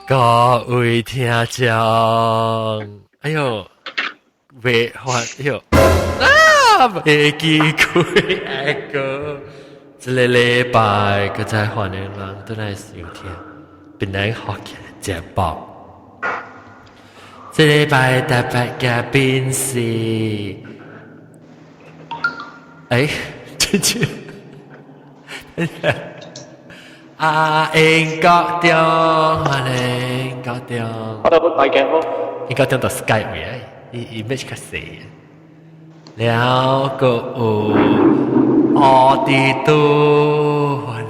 各位聽眾，哎喲，未發，哎喲，啊，袂記開個，這个禮拜閣再歡迎人轉來收聽，檳榔福建節目。這禮拜特別嘉賓是，哎，這這。啊，英國中，歡迎國中。 Hello，大家好。英國中到 Skype 嘅，伊 image 較細。了閣有奧迪都，歡迎。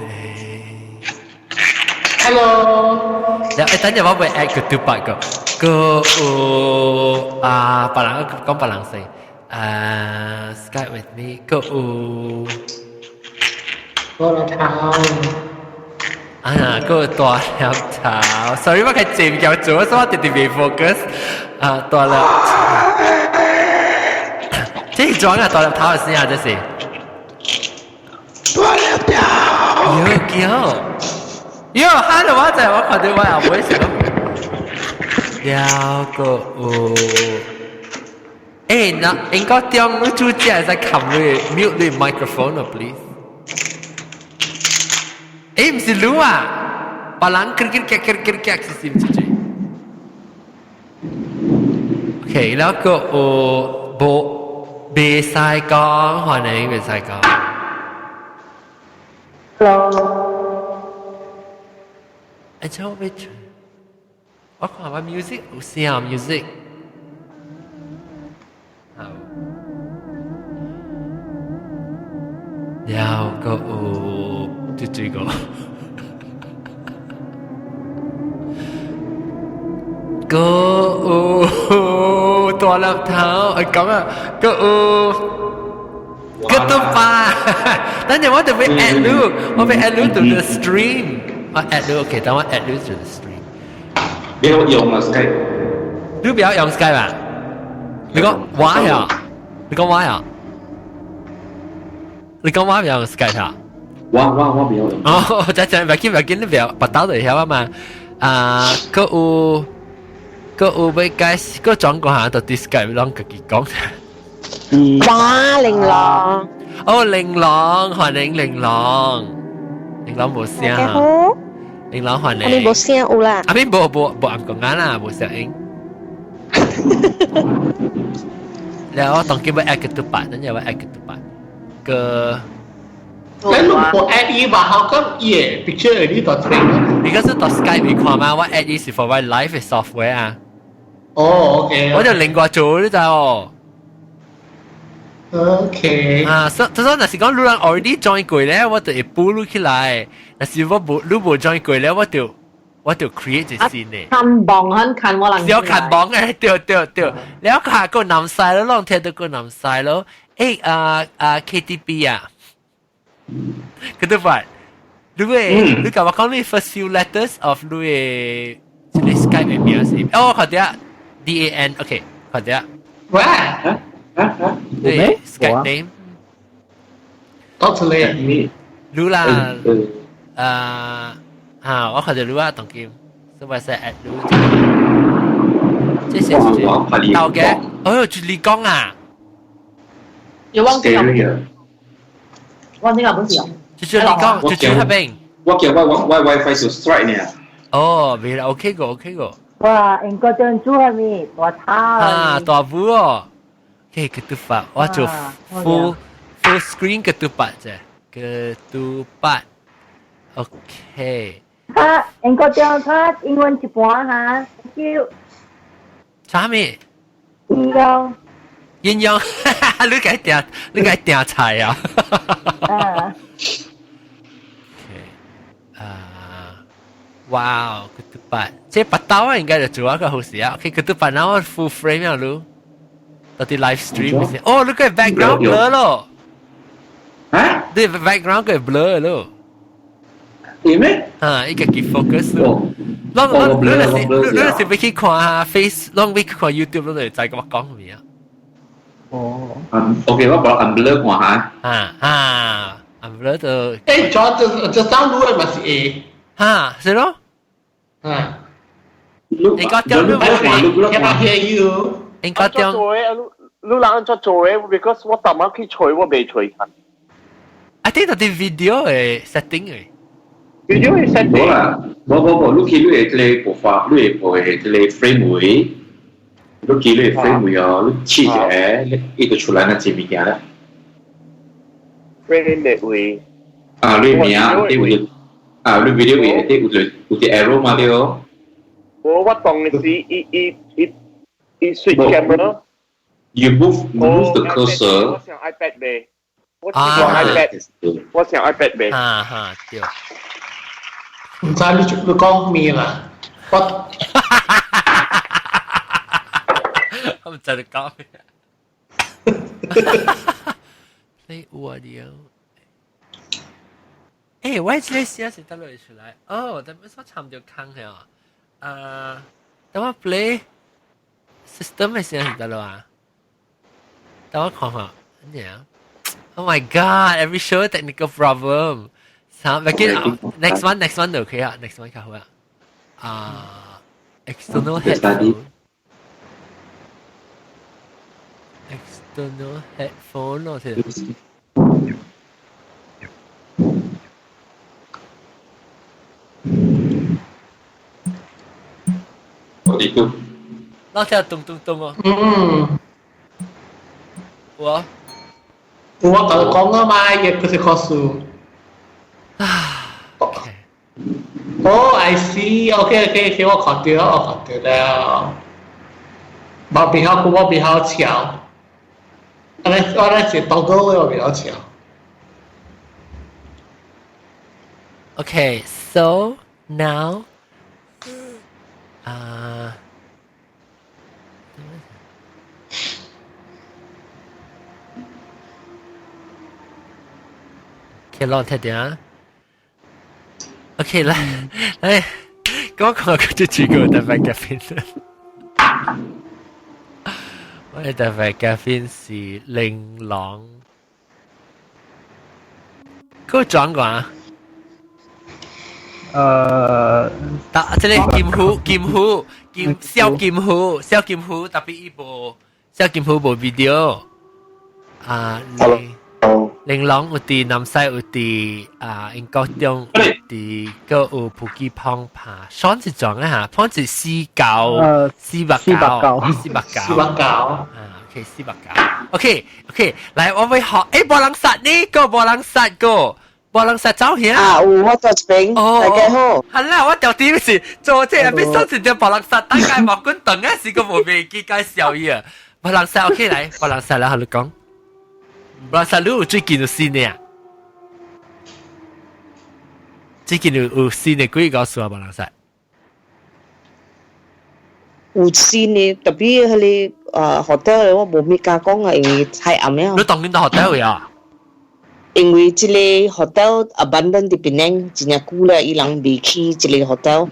Hello。了，欸，等陣我會 add 個拄八個，閣有啊，別人講別人先。啊，Skype with me，閣有。大粒頭。啊，閣大粒頭，sorry，我較濟物件做，所以我直直未 focus。啊，大粒，這是裝啊，大粒頭的聲啊，這是。大粒頭。喲叫，喲，哈囉，我在我看到我也唔會想。了閣有，欸，那應該點你主持會使冚你 mute 你 microphone 啊，please。欸，毋是你啊，別人咯咯咯咯咯咯是毋是這？OK，了閣有無袂使講，歡迎袂使講。 Hello。哎，這我欲我看我 music 有聲 music。好。了閣有這這個。閣有大粒頭，哎講啊，閣有閣拄八，等陣我就欲 add 你，我欲 add 你 to the stream，我 add 你，OK，等我 add 你 to the stream。你有用啊 Skype？你不要用 Skype 啊？你講我呀？你講我呀？你講我不要用 Skype 啊？我不要用。哦，真真袂緊袂緊，你不要拔刀就曉啊嘛。啊，閣有閣有欲解釋，閣轉過下就 Skype 攏家己講。哇，玲瑯。哦，玲瑯，歡迎玲瑯，玲瑯無聲。好。玲瑯歡迎。阿咪無聲有啦。阿咪無無無按講啦，無聲音。然後我當今欲 add 個拄八，等陣我 add 個拄八個。你無 add 伊吧？How come 伊个 picture 你都出來？你個是到 Skype 你看嘛？我 add 伊是 for 我 live 的 software 啊。哦，OK。我就另外做你知哦。 OK。啊，所所以若是講你人 already join 過咧，我就會補你起來；若是我無你無 join 過咧，我就 create 一新的。看網很看我人。小看網誒，對對對。了下個南西咯，攏聽到個南西咯。欸啊啊 KTB 啊，佢都話，你會你共我講你 first few letters of 你的這个 Skype 的名是？哦，看到 DAN，OK，看到。喂。啊啊！對，Skype name。講出來。你啦，啊啊！我看到你啊，當今，所以我使 add 你。這是豆嘅，哎呦，住你講啊！有忘記忘記了不是哦。就你講，就住那邊。我叫我 WiFi 是 strike 呢。哦，未啦，OK 個，OK 個。哇，英國人煮係咪大叉啊？大母哦。OK，ketupat，我做 full screen ketupat 啫，ketupat。OK。他英國人他英文一半哈，叫。啥物？營養。營養，你該訂，你該訂菜啊。啊。 OK，啊，哇，ketupat，這白刀啊應該就做一個好事啊。OK，ketupat，然後 full frame 啊，你。到底 live stream 是？哦，你個 background blur 咯。啊？你 background 個 blur 咯。係咩？啊，伊家己 focus 咯。攏攏你若是你若是欲去看下 Face，攏欲去看 YouTube，攏就會知我講啥物啊。哦。嗯，OK，我把 unblur 看下。啊啊，unblur 就。欸，這這這 download 嘛是 A。哈，是咯。啊。你講掉你，cannot hear you。應該掉。你人按怎做嘅？Because 我逐晚去揣，我未揣看。 I think 嗰啲 video 嘅 setting 嘅。 video 嘅 setting。無啦，無無無，你去你的這個播發，你會播的這個 frame 位，你去你的 frame 位哦，你試一下，伊就出來那這物件啦。 frame 的位。啊，你名，你有啊，你 video 位底有有隻 arrow 嘛對哦。無，我當時伊伊伊伊 switch camera。 You move the cursor。我上 iPad 未？我上 iPad，我上 iPad 未？哈哈，對。唔知你你講咩啦？我我唔知你講咩。你我的。誒，我這個寫是得落出來。哦，但係我參到坑嘅啊。啊，等我 play system 嘅先係得咯啊。等我看下，咩啊？Oh my god! Every show technical problem. 三，next one, next one 就 OK 啊，next one 較好啊。啊，external headphone。External headphone 咯，其實。我哋都。攞聽咚咚咚哦。嗯。我。我講講啊嘛，亦不是考試。哦，I see. OK, OK, OK，我看到，我看到了。我比較，我比較巧。我咧，我咧是多個我比較巧。 Okay, so now, 啊。OK，攞睇點啊？OK，來來，講講佢就這個特別咖啡。我嘅特別咖啡是玲瓏，佢轉過啊？打這個金虎金虎金小金虎小金虎，特別伊無小金虎無 video 啊。玲瓏有佇南西有佇啊英國中有佇閣有普吉旁拍，雙是撞啊嚇，旁是四九四百九四百九四百九啊，OK 四百九，OK OK，來我會學，誒無人殺呢個無人殺個，無人殺走去啊，有我在這邊，大家好。係啦，我條點是做這個，必須是條無人殺，大概毛管戙啊，是個無袂記介紹伊啊，無人殺 OK 來，無人殺啦，你講。無人殺，你有最近有新的啊？最近有有新的幾個故事啊？無人殺。有新的，特別彼個hotel 我無物敢講啊，因為太暗了。你當緊到 hotel 呀？因為這個 hotel abandon 佇檳城真正久了，伊人未去這個 hotel，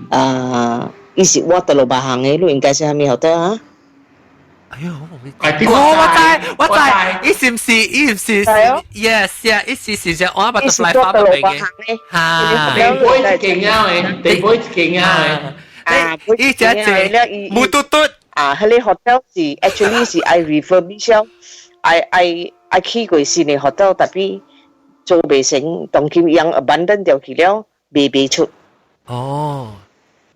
啊，伊是我佇落別行的，你應該是啥物 hotel 啊？哎呦，我我知我知，伊是毋是伊毋是？Yes，伊是是只我 butterfly farm 嗰邊嘅。嚇！地杯一間啊，地杯一間啊，啊，伊只只木嘟嘟啊，彼個 hotel 是 actually 是愛 refurbish，愛愛愛起過新的 hotel，特別做袂成，當今人 abandon 掉去了，賣袂出。哦，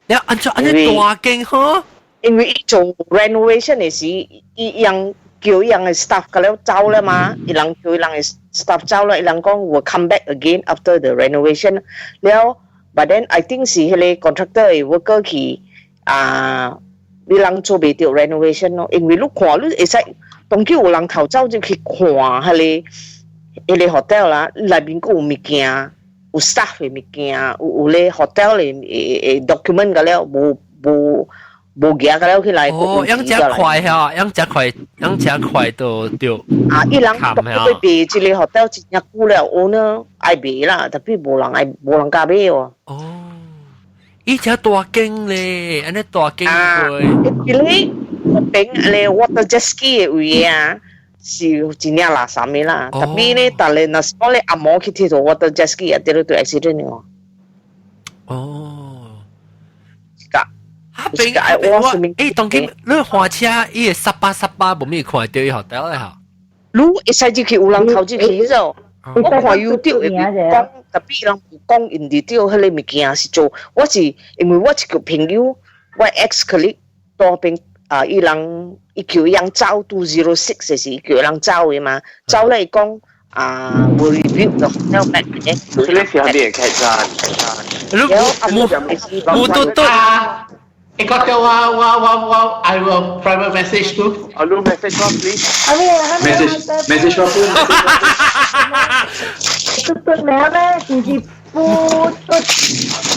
你按怎按呢大間呵？因為伊做 renovation 的時，伊樣叫伊樣的 staff 個了走了嘛，伊人叫伊人的 staff 走了，伊人講 will come back again after the renovation 了，but then I think 是彼個 contractor 的 worker 去啊，伊人做袂著 renovation 咯，因為你看你會使當叫有人頭走入去看彼個彼個 hotel 啦，內面閣有物件，有 staff 的物件，有有咧 hotel 的的 document 個了，無無。無行個了起來。哦，樣真快嚇，樣真快，樣真快都對。啊，伊人特別賣這個 hotel 真正久了，owner 愛賣啦，特別無人愛，無人敢買哦。哦，伊只大間咧，按呢大間過。伊咧邊咧 water jet ski 的位啊，是真正垃圾的啦。特別咧，逐日若是講咧阿毛去佚佗 water jet ski 啊，對對 accident 哦。哦。是㗎。嚇！邊我誒，當今你換車，伊會十八十八，無咪看到伊 hotel 咧嚇。你會使入去有人頭入去咗。我看 YouTube 會講，特別人有講 in detail 彼個物件是做，我是因為我一個朋友，我 ex colleague 當邊啊，伊人伊叫伊人走 206 的時，叫人走的嘛，走咧伊講啊，會 review 就 hotel back 嘅。這個是啥物會開始？你冇冇都都。你覺得我 I will private message tu。啊，你 message 我 please。 Message message 我嘟嘟名咩？是是不嘟。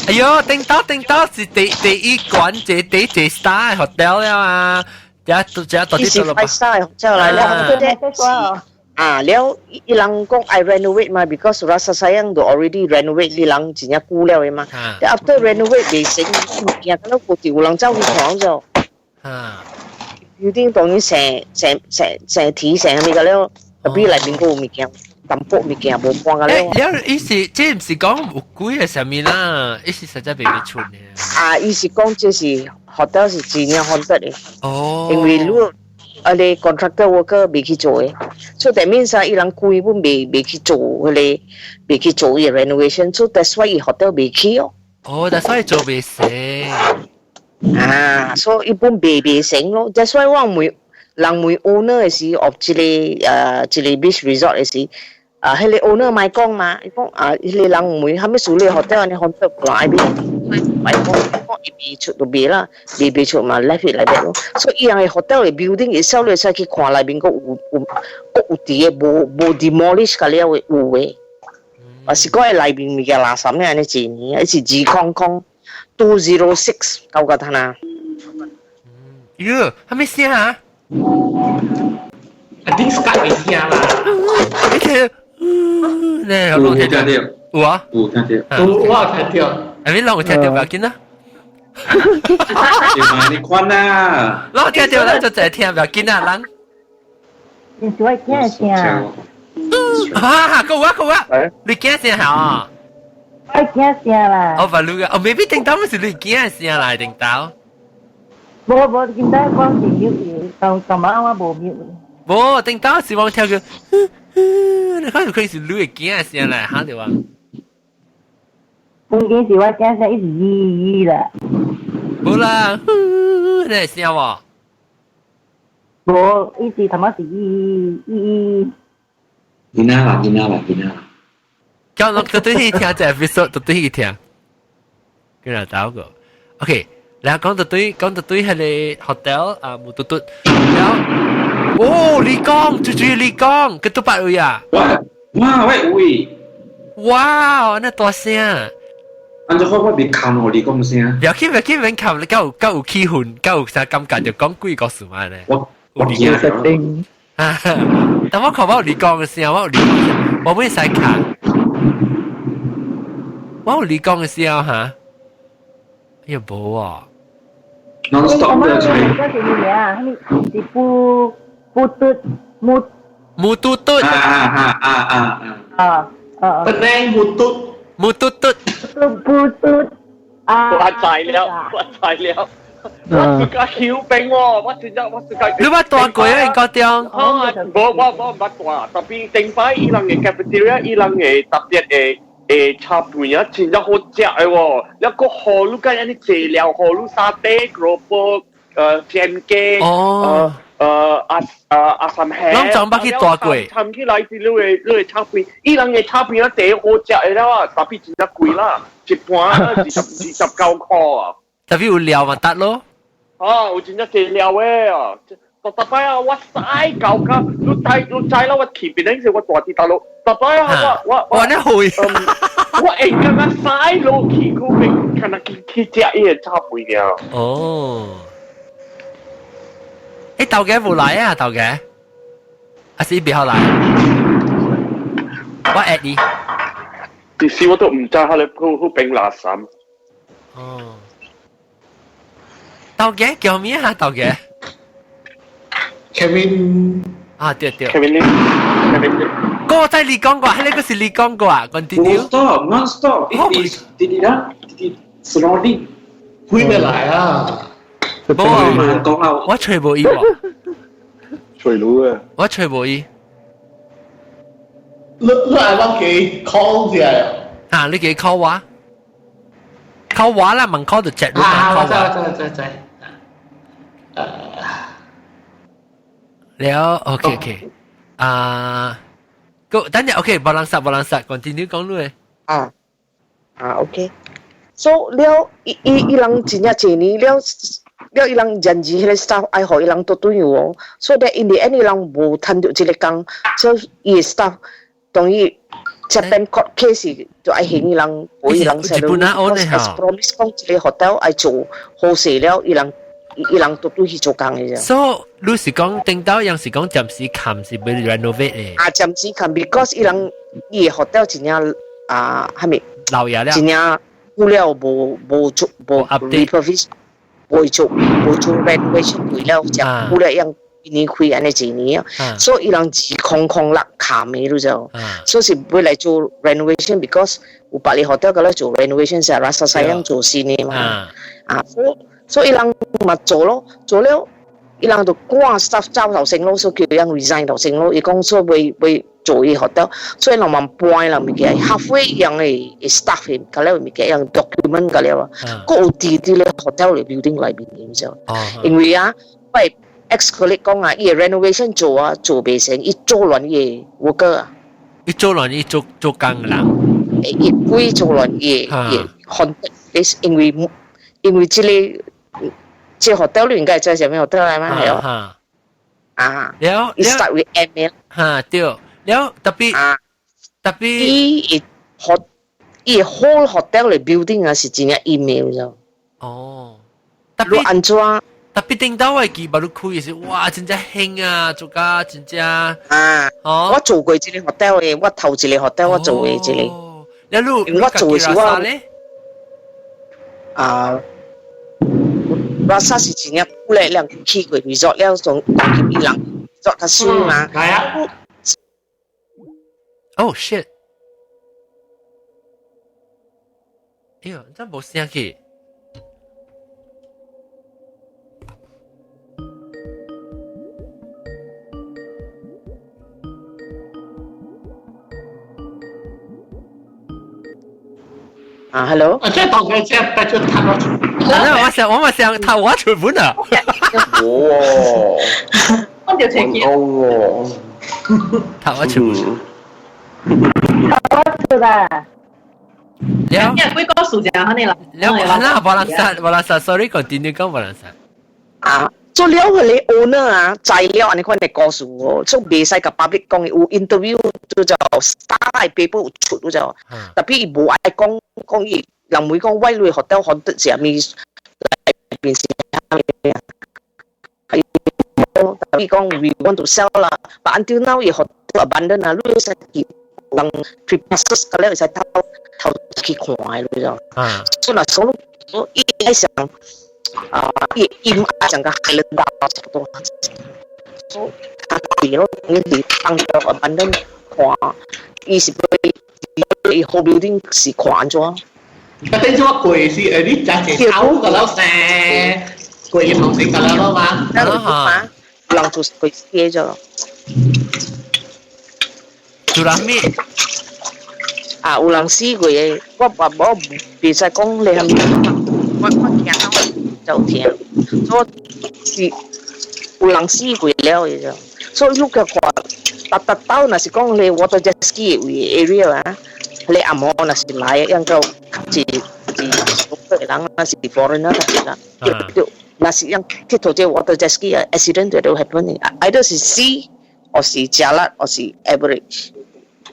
哎喲，頂到頂到是第一關這第一 star hotel 了啊！這這到底做了吧？是 five star hotel 來了，啊，了伊人講愛 renovate 嘛，because rasa sayang 都 already renovate，伊人真正久了的嘛。After renovate 未成，物件敢若有人走去看咗。啊，building 當然成成成成鐵成物個了，特別內面閣有物件，淡薄物件無搬個了。了，伊是這毋是講有鬼的啥物啦，伊是實在袂袂出的。啊，伊是講這是 hotel 是真正 haunted 的。哦。因為如啊，你 contractor worker 未去做的，所以 that means 啊，伊人規本未去做彼個，未去做伊 renovation，所以 that's why 伊 hotel 未起哦。哦，that's why 做未成。啊，所以伊本未成咯。That's why 我問人問 owner 的時，of 這個這個 beach resort 的時，啊，彼個 owner 咪講嘛，伊講啊，彼個人問啥物事你 hotel 按呢 hotel 來邊？咪講講伊未出就未啦，未出嘛，left it like that 咯。所以伊人的 hotel 的 building itself 你會使去看內面閣有有閣有佇個無無 demolish 甲了的有的。啊是講內面物件垃圾咩按呢一年，伊是200 206九個攤啊。喲，啥物聲啊？ I think Skype 會聲啦。你聽，咧有聽到？有啊，有聽到。有我有聽到。係咪攏有聽到？不要緊啦。你嘛你看啦。攏聽到，咱就淨聽，不要緊啊，人。你是我驚聲。啊，夠啊夠啊！你驚聲嚇？我驚聲啦。我話你啊，哦，maybe 頂到是你驚聲來頂到。無無，今仔講是 mute，舊舊晚我無 mute。無，頂到是我聽佢，你看佢是你驚聲來嚇對吧？本件是我驚聲，一直咦咦啦。無啦，你聲無？無，一直頭先是咦咦。囡仔啦，囡仔啦，囡仔啦。叫我就對去聽這 episode，就對去聽。跟住打個，OK。然後講到對，講到對彼個 hotel 啊，木嘟嘟，然後，哦，你講，最主要你講，佢都八位啊。哇哇喂喂！哇，那大聲！按照我我未看哦，你講聲。不要緊，不要緊，免看，你夠夠有氣氛，夠有啥感覺就講鬼故事嘛咧。我驚。但我看我有你講嘅聲，我有你講，我袂使看。我有你講嘅聲哈，哎呀無啊。 Non stop 嘅出嚟。嗰是咩啊？是布布嘟木木嘟嘟。啊啊啊啊啊！啊啊！本來木嘟木嘟嘟。嘟布嘟啊！我知了，我知了。我自家曉兵喎，我真正我自家。你捌大過啊？高中？啊，無我我毋捌大，特別頂擺伊人嘅 cafeteria，伊人嘅特別嘅炒飯啊，真正好食的喎。一個河滷間按呢濟料，河滷沙爹、蘿蔔、煎雞，哦，阿三蝦。攏總捌去大過。參起來是你的炒飯，伊人的炒飯啊，第好食的了啊，特別真正貴啦，一盤29塊啊。特別有料嘛得咯。啊，有真正濟料的啊！逐逐擺啊，我使搞甲，你知你知啦，我去邊陣時我住佇大陸，逐擺啊，我我咧會，我會感覺使落去嗰邊，敢若去食伊个炒飯爾。哦，欸，頭家無來啊，頭家，還是袂曉來？我 add 你。其實我都毋知彼个好邊垃圾。哦。頭家叫咩啊？頭家？Kevin 啊，對對。 Kevin Lim，Kevin Lim。個在你講過，彼個是你講過啊？Continue。 Non stop, non stop. It is 滴滴啦，滴滴 surrounding。幾未來啊？冇講啦，我揣無伊喎。揣路啊！我揣無伊。你係我幾 call 啫？啊，你幾 call 我？call 我啦，問 call 就 chat 啊，我知我知知知。了，OK OK，啊，個等陣 OK，無人殺無人殺，continue 講落。啊啊 OK。So 了，伊伊伊人真正濟年了。了伊人人字迄個 staff 愛予伊人都對哦，所以咧 in the end 伊人無趁著這個工，所以伊的 staff 當伊這邊 court case 就愛還伊人，無伊人 salary。 As promise 講這個 hotel 愛做好勢了，伊人伊人都對去做工的啫。所以你是講頂到，樣是講暫時冚是欲 renovate 的？啊，暫時冚，because 伊人伊的 hotel 真正啊，啥物？老爺了。真正舊了無無做無 refurbish。無做無做 renovation 開了，就舊了樣一年開按呢一年啊，所以伊人2006冚的你就，所以是欲來做 renovation，because 有別个 hotel 佮咧做 renovation 是 Rasa Sayang 做新的嘛，啊，所以伊人嘛做咯，做了伊人就趕 staff 走頭先咯，所以叫人 resign 頭先咯，伊講說欲欲做伊 hotel，所以人嘛搬啦物件，halfway 樣的 staff 佮了物件樣 document 佮了啊，閣有佇佇咧 hotel 的 building 內面的就，因為啊，我 ex colleague 講啊，伊的 renovation 做啊做袂成，伊做亂伊的 worker 啊，伊做亂伊做做工人，伊鬼做亂伊伊 contact，因為因為這個這 hotel 你應該知啥物 hotel 來嘛係哦，啊，了伊 start with M 嘅，哈對，了 tapi tapi 伊 hot 伊 whole hotel 的 building 啊是真正 email 咗。哦，你按怎？ tapi 頂到我記，捌你開時，哇，真正興啊，做甲真正啊！我做過一個 hotel 的，我頭一個 hotel 我做的一個。了你我做的是我啊，Rasa 是真正久咧，人去過 resort 了，從當去伊人 resort 較水嘛。係啊。 Oh shit！哎喲，真無聲去。啊，hello。啊，即係當佢即係逼咗攤我。我想，我嘛想頭我出本啊。哇！我就聽見。哦。頭我出本。我出啦。了。因為幾個數字啊，你啦。了，那無人殺，無人殺，sorry，continue 講無人殺。啊，做了彼个 owner 啊，知了按呢款的故事哦，所以袂使共 public 講，有 interview 就就 Star paper 有出就，tapi 伊無愛講講伊，人會講我類 hotel haunted 是啥物，內面是啥物啊？tapi 講 we want to sell 啦，but until now 伊 hotel abandoned 啊，你會使去人 prepare 個了會使偷偷去看的你就，所以若講伊愛想。啊，伊伊愛上個海倫島差不多，所以他去咯，你佇當掉 abandon 看，伊是欲伊 whole building 是看按怎？啊，等陣我過是誒，你食一頭個老生，過一頭先個了嘛？嘛，人做過死咗。做人咩？啊，有人死過的，我我袂使講你係咪，我我聽到就聽，所以是有人死過了的就，所以你去看，逐逐兜若是講你 water jet ski 的位 area 啊，你暗暝若是來，應該較濟濟人，若是 foreigner 較濟啦，對，若是用𨑨迌這 water jet ski 啊，accident 就 happen，either 是死，或是食力，或是 average。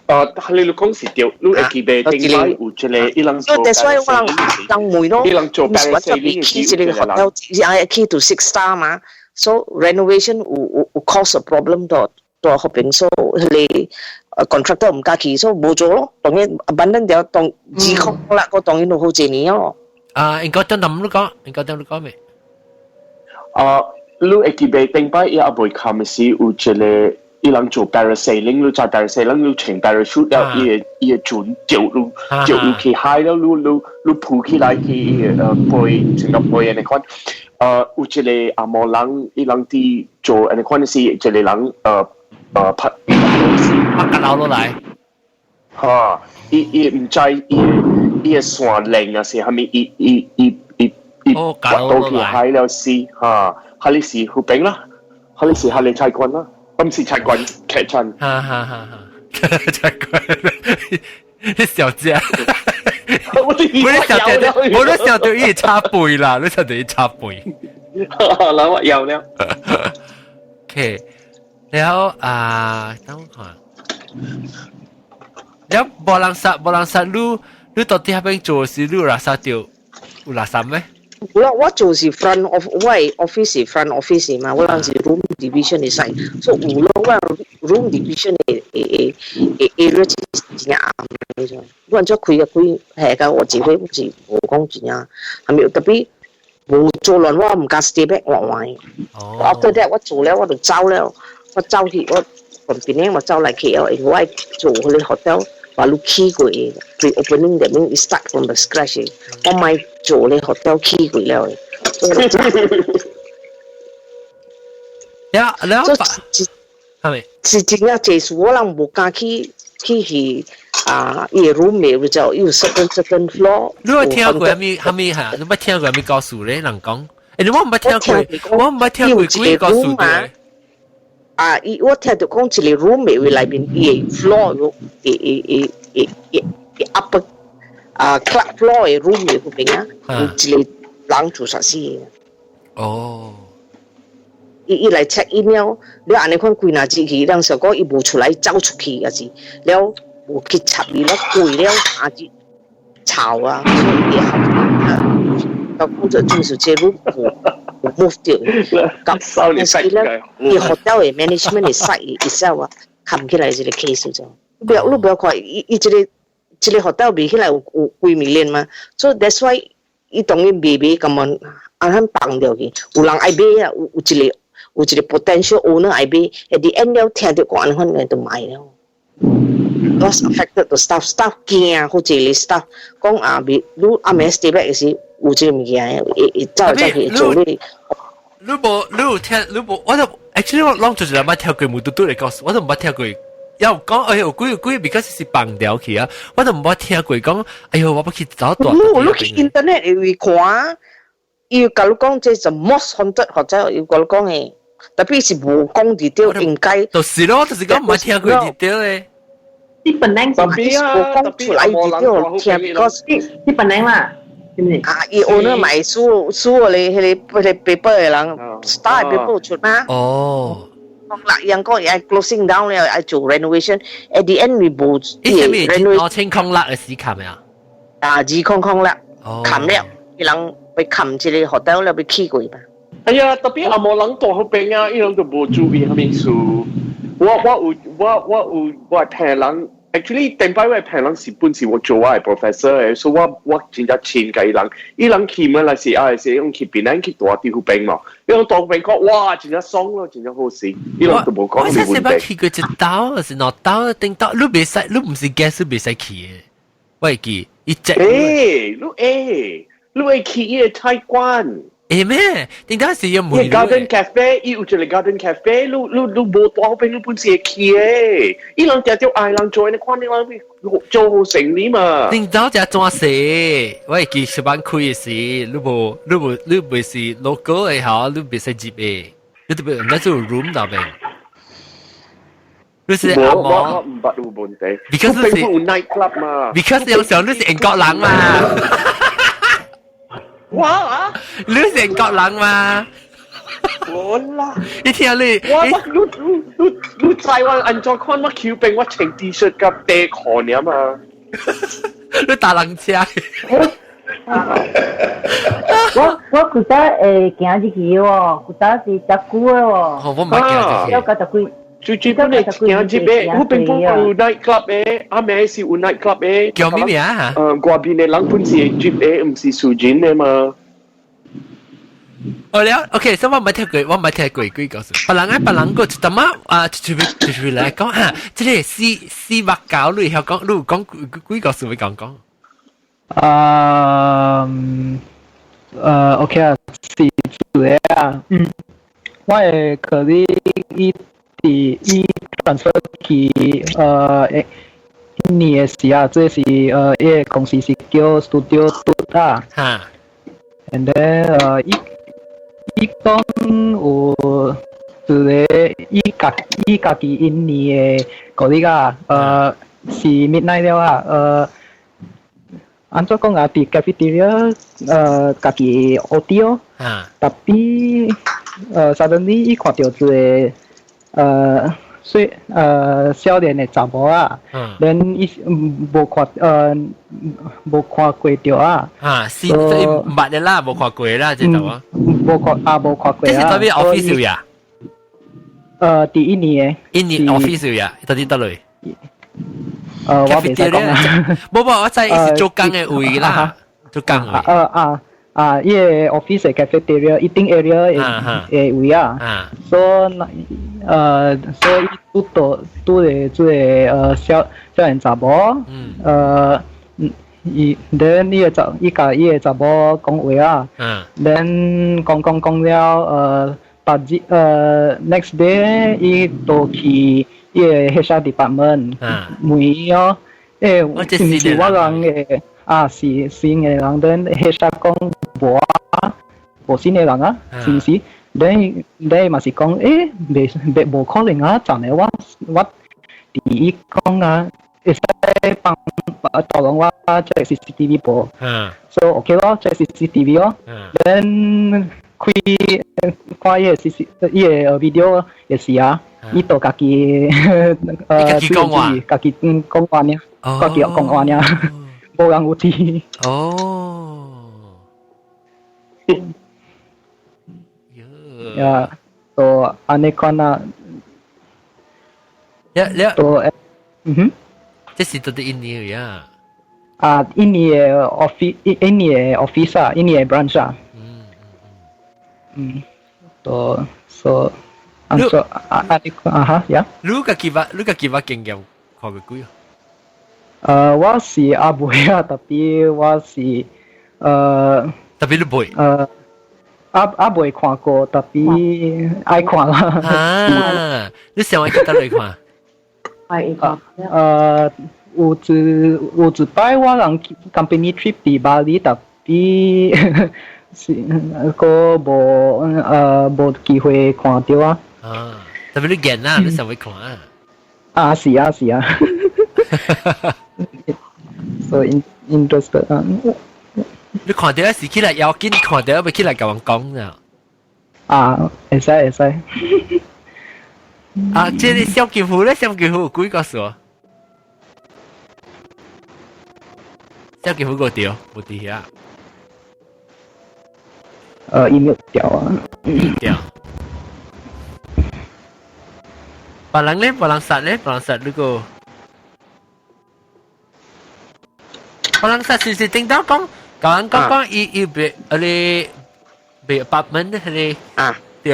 啊，你你講是對，你會記得頂擺有一個伊人做。所以 that's why 我人人問咯，伊人做毋是我特別起這個 hotel，也起到 six star 嘛，so renovation 有有有 cause a problem 到到後邊，所以彼個 contractor 毋敢去，所以無做咯。當然 abandon 掉當2006個當然都好幾年咯。啊，應該等等你講，應該等你講未？啊，你會記得頂擺伊也未冚時有一個。伊人做 parasailing，你知 parasailing，你穿 parachute 了，伊個伊個船掉你掉你去海了，你你你浮起來去伊個背成個背按呢款。有一個紅毛人，伊人佇做，按呢款是一個人拍拍架樓落來。嚇！伊毋知伊伊個線連啊是啥物，伊滑倒去海了死嚇，哈你是湖邊啦，哈你是哈你菜館啦，毋是菜館劇場。哈哈哈哈！菜館，你小姐。我你想到，我都想到伊插背啦，你想到伊插背。嗱，我有了。 OK，แล้ว啊，等我看。了無人殺，無人殺，你你到底彼邊做時，你有垃圾著有垃圾咩？我做是 front of 我的 office 是 front office 嘛，我人是 room division 的 side，所以有咯我 room division 的的的 area 是真正暗的種。我按怎開啊開，係個我指揮是無講真正，係咪特別無做亂，我毋敢 stay back 我換。After that 我做了我就走了，我走去我從邊我走來 KL，因為我愛做彼个 hotel。話你起過的，pre-opening that means start from the scratch 我咪做咧 hotel 起過了。了了，係咪？是真正濟事，我人無敢去去去啊！伊個 room 嘅就有 certain floor。你有聽過啥物啥物嚇？你捌聽過啥物故事咧？人講，欸，我毋捌聽過，我毋捌聽過幾個故事嘅。啊！伊我聽著講一個 room 嘅內面，伊個 floor 有會會會會會會 upper 啊 club floor 嘅 room 嘅嗰邊啊，有一個人自殺死嘅。哦。伊伊來 check in 了，了按呢款幾若日去，人想講伊無出來走出去，抑是了無去插伊了，過了3日臭啊，所以伊後啊，工作就是這 room 無 move 掉，咁但是咧，伊 hotel 的 management 的 side itself 啊，冚起來這個 case 就，不要你不要看，伊伊這個這個 hotel 賣起來有有幾 million 嘛，所以 that's why 伊當然賣賣咁樣，按怎放掉去，有人愛買啊，有有一個有一個 potential owner 愛買，at the end 了聽著講按款就賣了。Was affected the staff staff 驚，好似個 staff 講啊，你暗暝 stay back 時有這個物件，會會走來走去做你。你無你有聽你無，我就 actually 我攏就是捌聽過無拄拄來告訴，我都毋捌聽過。有講哎喲，幾幾 because 是放掉去啊，我都毋捌聽過講，哎喲，我欲去找大。你去 internet 會看，伊共你講這是 most haunted hotel，伊共你講的，特別是無講 detail 應該。就是咯，就是講毋捌聽過 detail 的。啲本來無講出來 detail 聽，because 啲本來啦。啊！伊 owner 買輸輸個彼个彼个 paper 的人，star paper 出嘛。哦。啦，人講愛 closing down 了，愛做 renovation。At the end 咪無。伊係咪2006的時冚啊？啊，2006，冚了，伊人欲冚這个 hotel 了，欲起過吧。哎呀，特別紅毛人蹛彼邊啊，伊人都無注意啥物事。我我有我我有我聽人。Actually，頂擺我朋人是本是我做我的 professor 的，所以我我真正親佮伊人。伊人去嘛來是啊，是用去檳城去蹛佇彼邊嘛。伊人蹛彼邊講，哇，真正爽咯，真正好勢。伊人都無講我真是捌去過一兜，是兩兜，頂兜，你袂使，你毋是 guest，你袂使去的。我會記，伊只。欸，你會，你會去伊个菜館。會咩？頂當時有問伊 Garden Cafe，伊有一個 Garden Cafe，你你你無蹛彼邊，你本是會去的。伊人定著愛人做，你看你人做好生意嘛。頂當只怎勢？我會記上班開的時，你無你無你袂是 local 的吼，你袂使入的。你特別毋知做 room 內面。你是紅毛？我毋捌有問題。 Because 是有 night club 嘛。 Because 有時候你是英國人嘛。我啊，你是英國人嘛？無啦，你聽你，我我你你你你知我按怎看我丘邊我穿 T 恤佮短褲爾嘛？你搭人車。我我古早會行入去喎，古早是真久的喎。哦，我毋捌行入去。了九十幾。最最本來行入的，彼邊本有 night club 的，暗暝是有 night club 的。叫咩名啊？外邊的人本是會入的，毋是私人的嘛。哦了，OK，所以我毋捌聽過，我毋捌聽過幾個事。別人愛別人個一淡仔啊，出去出去來講啊，這個四四目狗你會曉講，你有講幾個事會講講？啊，OK 啊，四個啊，我的 colleague 伊佇伊 transfer 去印尼的時啊，這是伊个公司是叫 Studio Tut 啊。And then 伊講有一個伊家己印尼的 colleague 啊，是 midnight 了啊，按怎講啊？佇 cafeteria 家己 OT 哦，tapi suddenly 伊看著一個細少年的查某啊，then 伊無看過著啊。啊，是毋捌的啦，無看過啦，這度啊。無看啊，無看過啊。這是佗位 office 呀？佇印尼的。印尼 office 呀？到底佗落？我袂使講啊。無無，我知伊是做工的位啦，做工位。啊啊，伊個 office 的 cafeteria eating area 的位啊，所以伊拄到拄咧這個少年查某，伊 then 伊共伊个查某講話啊，then 講講講了，別日next day 伊就去伊个 HR department 問伊哦，是毋是我人的啊？是新的人，then HR 講無啊，無新的人啊，是毋是？then 嘛是講，袂袂無可能啊！昨暝我佇伊講啊，會使幫導攏我 check CCTV 無？所以 OK 咯，check CCTV 咯。then 開看伊个 CC 伊个 video 也是啊，伊都家己講話，家己講話爾，家己講話爾，無人有知。哦。呀，都按呢款啊。了了。都，嗯哼。這是到底印尼呀？啊，印尼的 office，印尼的 office 啊，印尼的 branch 啊。都，so，按怎啊按呢款啊哈呀？你家己捌經驗看過幾？我是猶未啊，tapi 我是tapi 你袂？猶未看過，tapi 愛看啦。啊，你上位去佗落看？愛看。有一擺我人 company trip 佇巴厘，tapi 是閣無機會看著啊。啊，tapi 你見啦，你上位看啊？啊，是啊，是啊。So interested 啊！你看著是起來要緊，看著欲起來共人講咋？啊，會使會使。啊，這個小金虎咧，小金虎有幾個數？小金虎個掉，無佇遐。伊沒掉啊。掉。別人咧，別人殺咧，別人殺你個。別人殺是是聽到講，講人講講伊伊別啊你別 apartment 迄個啊，對。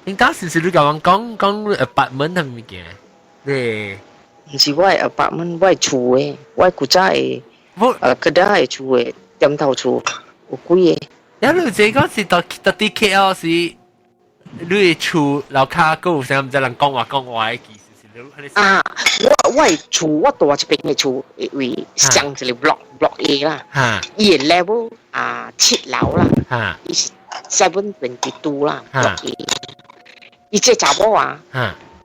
聽到是是你共人講講 apartment 係物件？對。毋是我的 apartment，我的厝的，我古早的，舊的厝的，點頭厝有幾個。呀，你這個是到底 KL 是你的厝樓跤閣有啥毋知人講話講話的其實是你。啊，我的厝，我住這邊的厝位上一個 block A 啦，伊的 level 啊7樓啦，伊是 722 啦，block A。伊這查某啊，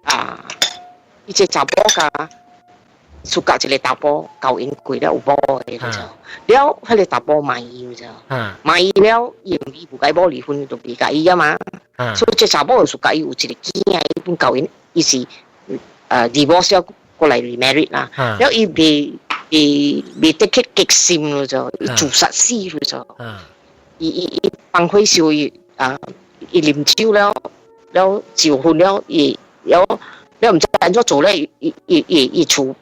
啊，伊這查某共 suka 一個查埔交因過了有某的就，了彼個查埔罵伊就，罵伊了，伊伊無共伊某離婚就袂共伊啊嘛，所以這查某就佮伊有一個囝，伊本交𪜶，伊是divorce 了過來 remarried 啦，了伊袂得去激心咯就，伊自殺死咯就，伊放火燒伊啊，伊啉酒了，了酒昏了，伊了了毋知按怎做咧，伊厝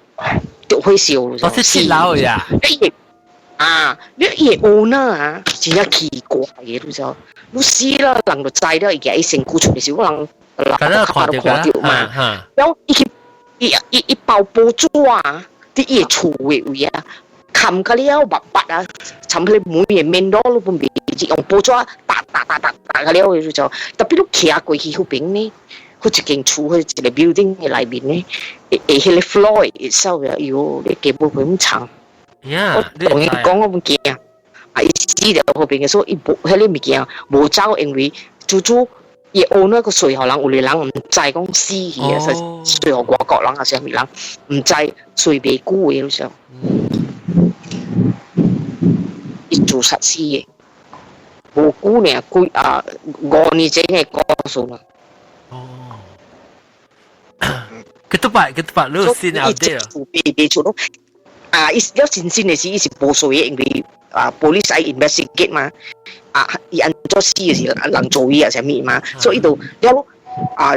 著火燒咯，我是7樓呀。啊，你伊 owner 啊，真正奇怪的，你知？你死了，人就知了，伊舉伊身軀出來時，我人人看都看著嘛。了，伊去伊包報紙啊，佇伊的厝的位啊，冚甲了密密啊，參彼個門的面都攏袂是用報紙打打打打打個了就，特別你徛過去彼邊呢，彼一間厝彼一個 building 嘅內面呢，會會彼個 floor itself 啊，喲，你基本會咁長。我同伊講我毋驚，啊，伊死了彼邊嘅，所以伊無彼个物件無走，因為豬豬伊 owner 個稅予人，有个人毋知講死去啊，稅予外國人啊，啥物人毋知稅袂久的，你想？伊自殺死的，無久爾幾啊5年前的故事啦。哦，ketupat ketupat 你有新 update 啊？袂袂出咯。啊！伊了真真的是伊是無稅的，因為啊，police 愛 investigate 嘛。啊，伊按怎死的是人做伊啊，啥物嘛？所以伊就了啊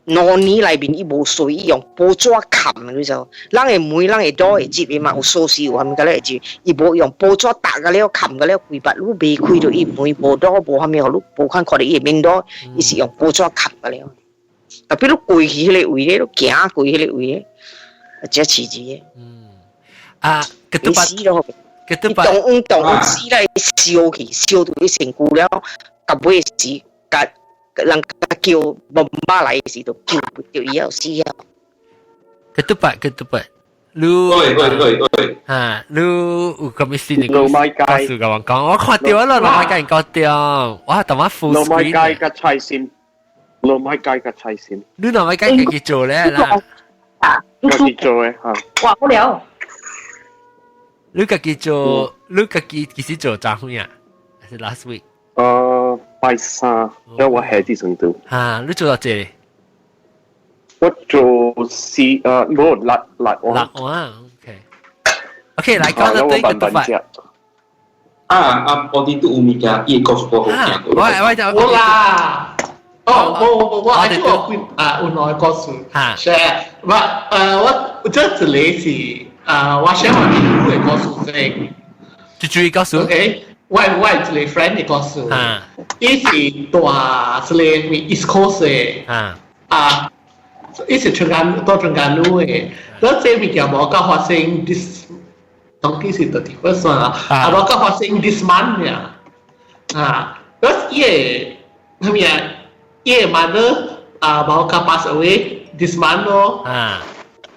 ，2年內面伊無稅，伊用報紙冚，你知無？人的門、人的door會接的嘛，有鎖匙有啥物個咧會接，伊無用報紙搭個了冚個了規擺，你袂開著伊門無door 無啥物，予你無看看著伊的面 door，伊是用報紙冚個了。特別你過去彼个位咧，你行過彼个位咧，真刺激的。啊，死咯！ ketupat 當當死咧燒去，燒到伊身軀了，到尾時，共人叫bomba來時，就救袂著伊了死了。 ketupat ketupat，你對對對對，嚇，你有咁嘅新嘅老麥雞故事共我講，我看著啦，老麥雞講掉，哇，同我 full 老麥 screen 雞佮菜心，老麥雞佮菜心。你老麥雞家己做咧啦？啊，家己做的嚇。哇，好了。你家己做，你家己幾時做昨昏啊？還是 last week？拜三，因為我下啲程度。嚇，你做到這？我做四無六六碗。六碗，OK。OK，來講到對 ketupat。啊啊，我啲都有物件，伊告訴我好聽過。我我就我啦。哦，我我我還做幾啊，有兩個故事。嚇，我我這一個是啊，我想話你的故事先。就注意故事。 OK，我我一個 friend 的故事。伊是蹛一个 East Coast 的。啊，伊是中間到中間路的。那這物件無夠發生 this，當時是 31st 啊，啊無夠發生 this month 呀。啊，那伊個啥物啊？伊個 mother 啊，無夠 pass away this month 咯。啊，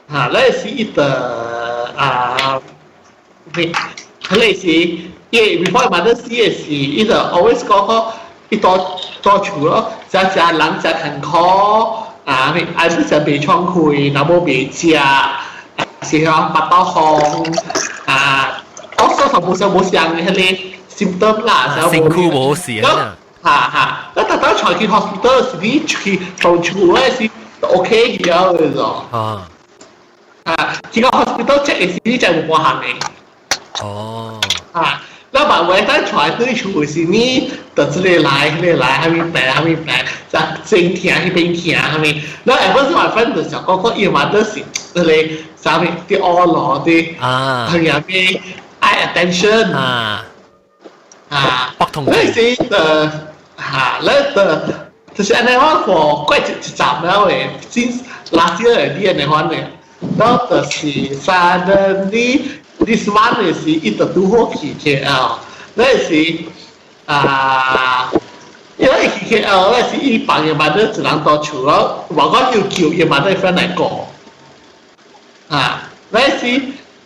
那是伊的啊，咩？那是伊 before mother 死的時，伊就 always 講講，伊蹛蹛厝咯，食食人食艱苦啊，咩？還是食袂暢開，若無袂食，是講腹肚風啊，我所頭無相無相的彼个 symptom 啦，身軀無事啊。哈哈，那特登帶去 hospital 時，你出去到厝嗰時 OK 去啊，嗰種。啊。啊，這個 hospital check 的時，你就無半項的。哦。啊，那把我等帶對厝時，你就這個來，彼個來，啥物病，啥物病，就先疼彼邊疼，啥物。那下晡是我 friend 就想講講，伊嘛都是彼个啥物佇惡咯，佇係咩愛 attention 啊。啊，腹痛。那時嚇，那個就是按呢款貨怪一一站了的，since last year 的你按呢款的，然後就是 suddenly this month 的時，伊就拄好去 KL，那時啊，因為去 KL 那時伊放伊媽的一人蹛厝咯，無講要叫伊媽的 friend 來顧，啊，那時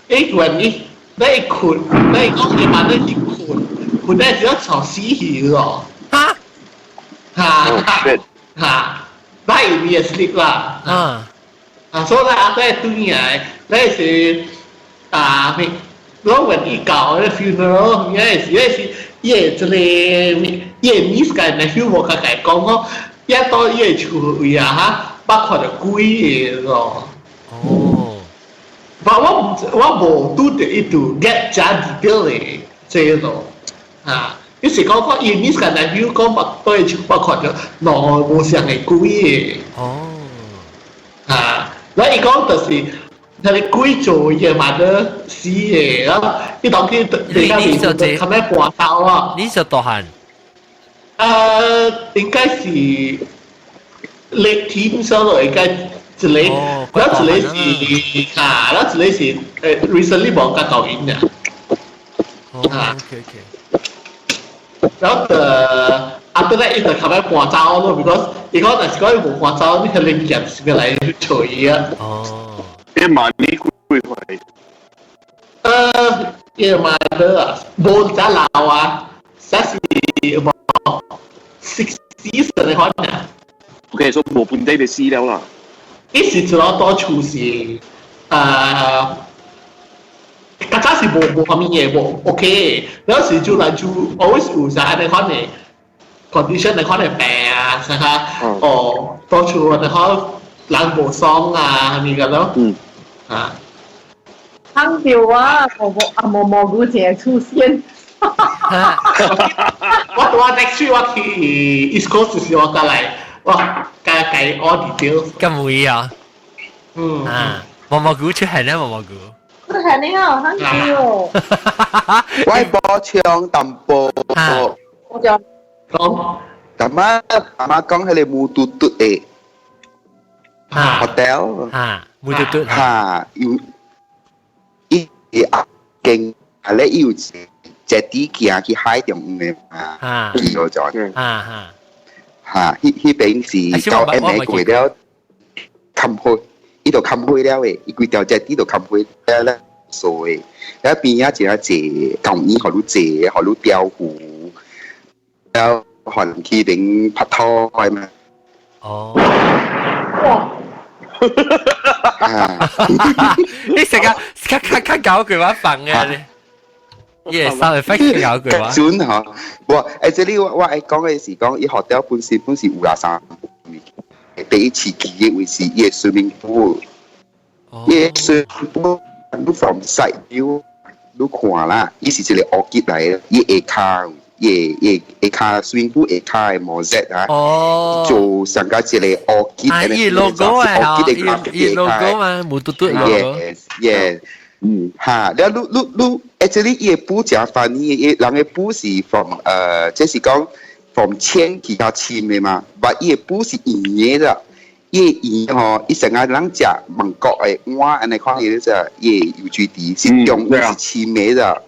伊問伊，那伊睏，那伊講伊媽的去睏，睏那時候吵死去咯。哈？哈哈，那伊會 sleep 啦。啊。啊，所以咧，阿仔對來，那是啊，咩？我問伊搞那 funeral，那是那是伊的這個伊的 niece 共 nephew 無共伊講講，一到伊的厝位啊哈，捌看著鬼的咯。哦。但我毋我無拄著伊拄 get 遮 detail 的這咯，啊。伊是講講伊 niece 共 nephew 講捌對厝捌看著兩無相的鬼的。哦。啊，那伊講就是，彼个鬼做伊嘛都死的，然後伊當去你較面就較咩跋倒啊。你是大漢？應該是 late teen 時候應該一個，然後一個是啊，然後一個是recently 無較舊年嘅。哦，OK OK。然後就 after that 伊就較擺搬走咯，because 伊講若是講伊無搬走，你可能業是欲來揣伊啊。哦，伊媽你幾歲？伊媽的啊，無遮老啊，這是無 60 的款啊。 OK，所以無本地就死了啦。伊是一路到厝是，較早是無無啥物嘢無 OK，了時就來就 always 有啥按呢款的 condition 的款的病啊，啥哈，哦，到厝按呢款人無爽啊，物個咯，啊。聽到啊，毛毛啊毛毛菇淨係出現。我拄仔 next week 我去 East Coast 時我過來，我加計 all details。咁會啊？嗯。啊，毛毛菇出現咧，毛毛菇。出現呢啊，聽到。我補充淡薄。我就講。大媽大媽講彼个木嘟嘟的 hotel。啊，木嘟嘟。哈，有伊伊間係咧，伊有一啲行去海中央的嘛，去咗咗。啊哈。哈，彼彼邊是到暗暝過了，冚開，伊就冚開了的，伊規條隻啲就冚開了咧，數的。了邊仔一個坐公園，予你坐，予你釣魚，了予人去邊拍拖的嘛。哦。哇！你成日較較較搞句話放嘅你。耶，sound effect 搞句話。準嗬，無，這裡我我愛講的是講，伊 hotel 本身本是有啦三，第一次去的位是伊的 swimming pool，伊的 swimming pool 你 from side view 你看啦，伊是一個 orchid 來的，伊下跤，伊伊下跤 swimming pool 下跤的 mosaic 啊，做上個一個 orchid，啊，伊 logo 啊，伊伊 logo 嘛，木嘟嘟 logo。 Yes，yes。嗯，哈，了你你你，actually 伊的布誠 funny，伊人的布是 from 這是講 from 淺去較深的嘛，but 伊的布是圓的啦，伊的圓吼，伊成日人食韓國的碗按呢款伊只伊的游水池是中是深的啦，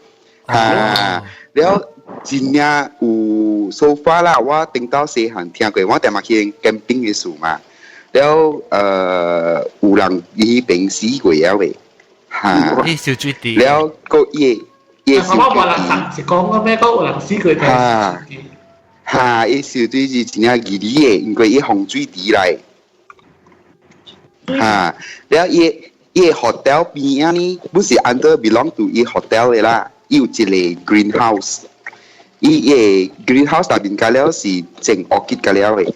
哈，了真正有 so far 啦，我頂到細漢聽過，我踮嘛去 camping 的事嘛，了有人伊邊死過了的。哈，伊小水池，了個伊伊小水池是講個咩？講有人死過。哈，哈，伊小水池真正義理的，因為伊風水池來。哈，了伊伊 hotel 邊仔呢，不是 under belong to 伊 hotel 的啦，伊有一個 greenhouse，伊伊 greenhouse 內面加了是種 orchid 加了的。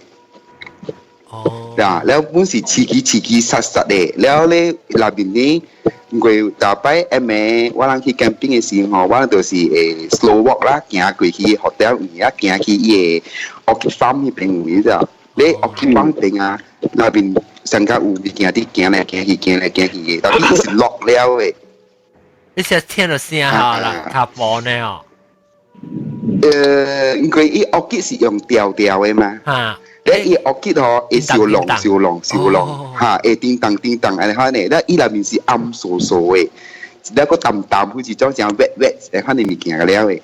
哦。啦，了本是刺激刺激實實的，了咧內面呢，因為逐擺暗暝我人去 camping 的時候，我人就是會 slow walk 啦，行過去 hotel 位啊，行去伊个 orchid farm 彼邊位咋。咧 orchid farm 邊啊，內面上較有物件佇行來行去，行來行去的，但是是 lock 了的。你成日聽到聲哈啦，較薄呢哦。因為伊 orchid 是用吊吊的嘛。啊。咧伊 orchid 吼會燒龍燒龍燒龍，哈會叮當叮當按呢款的，咧伊內面是暗臊臊的，咧閣淡淡好似種像 wet wet 按款的物件個了的。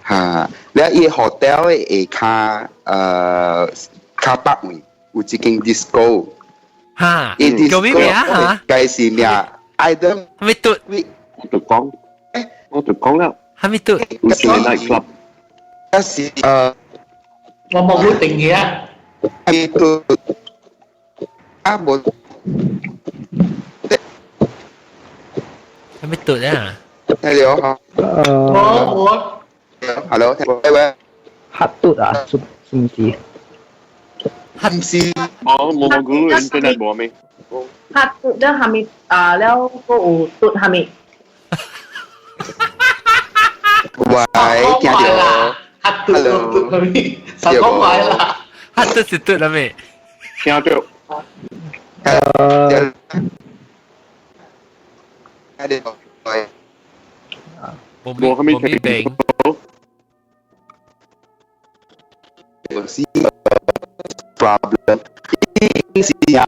哈，咧伊 hotel 的下跤較北位有一間 disco。哈，伊 disco 叫咩名哈？該是名 Idem。係咪嘟？我就講，我就講啦。係咪嘟？有是 night club。啊是我冇好定嘅啊。係嘟啊無。係咪嘟啊？聽到哈？我我。 Hello，喂喂。黑嘟啊？是是毋是？黑是。哦，冇冇估 internet 無咩？黑嘟了下面啊，了個有嘟下面。喂，聽到？黑嘟嘟下面，實講壞啦。黑嘟是嘟啦咩？聽到。聽到。冇冇咩病。是 problem 是啊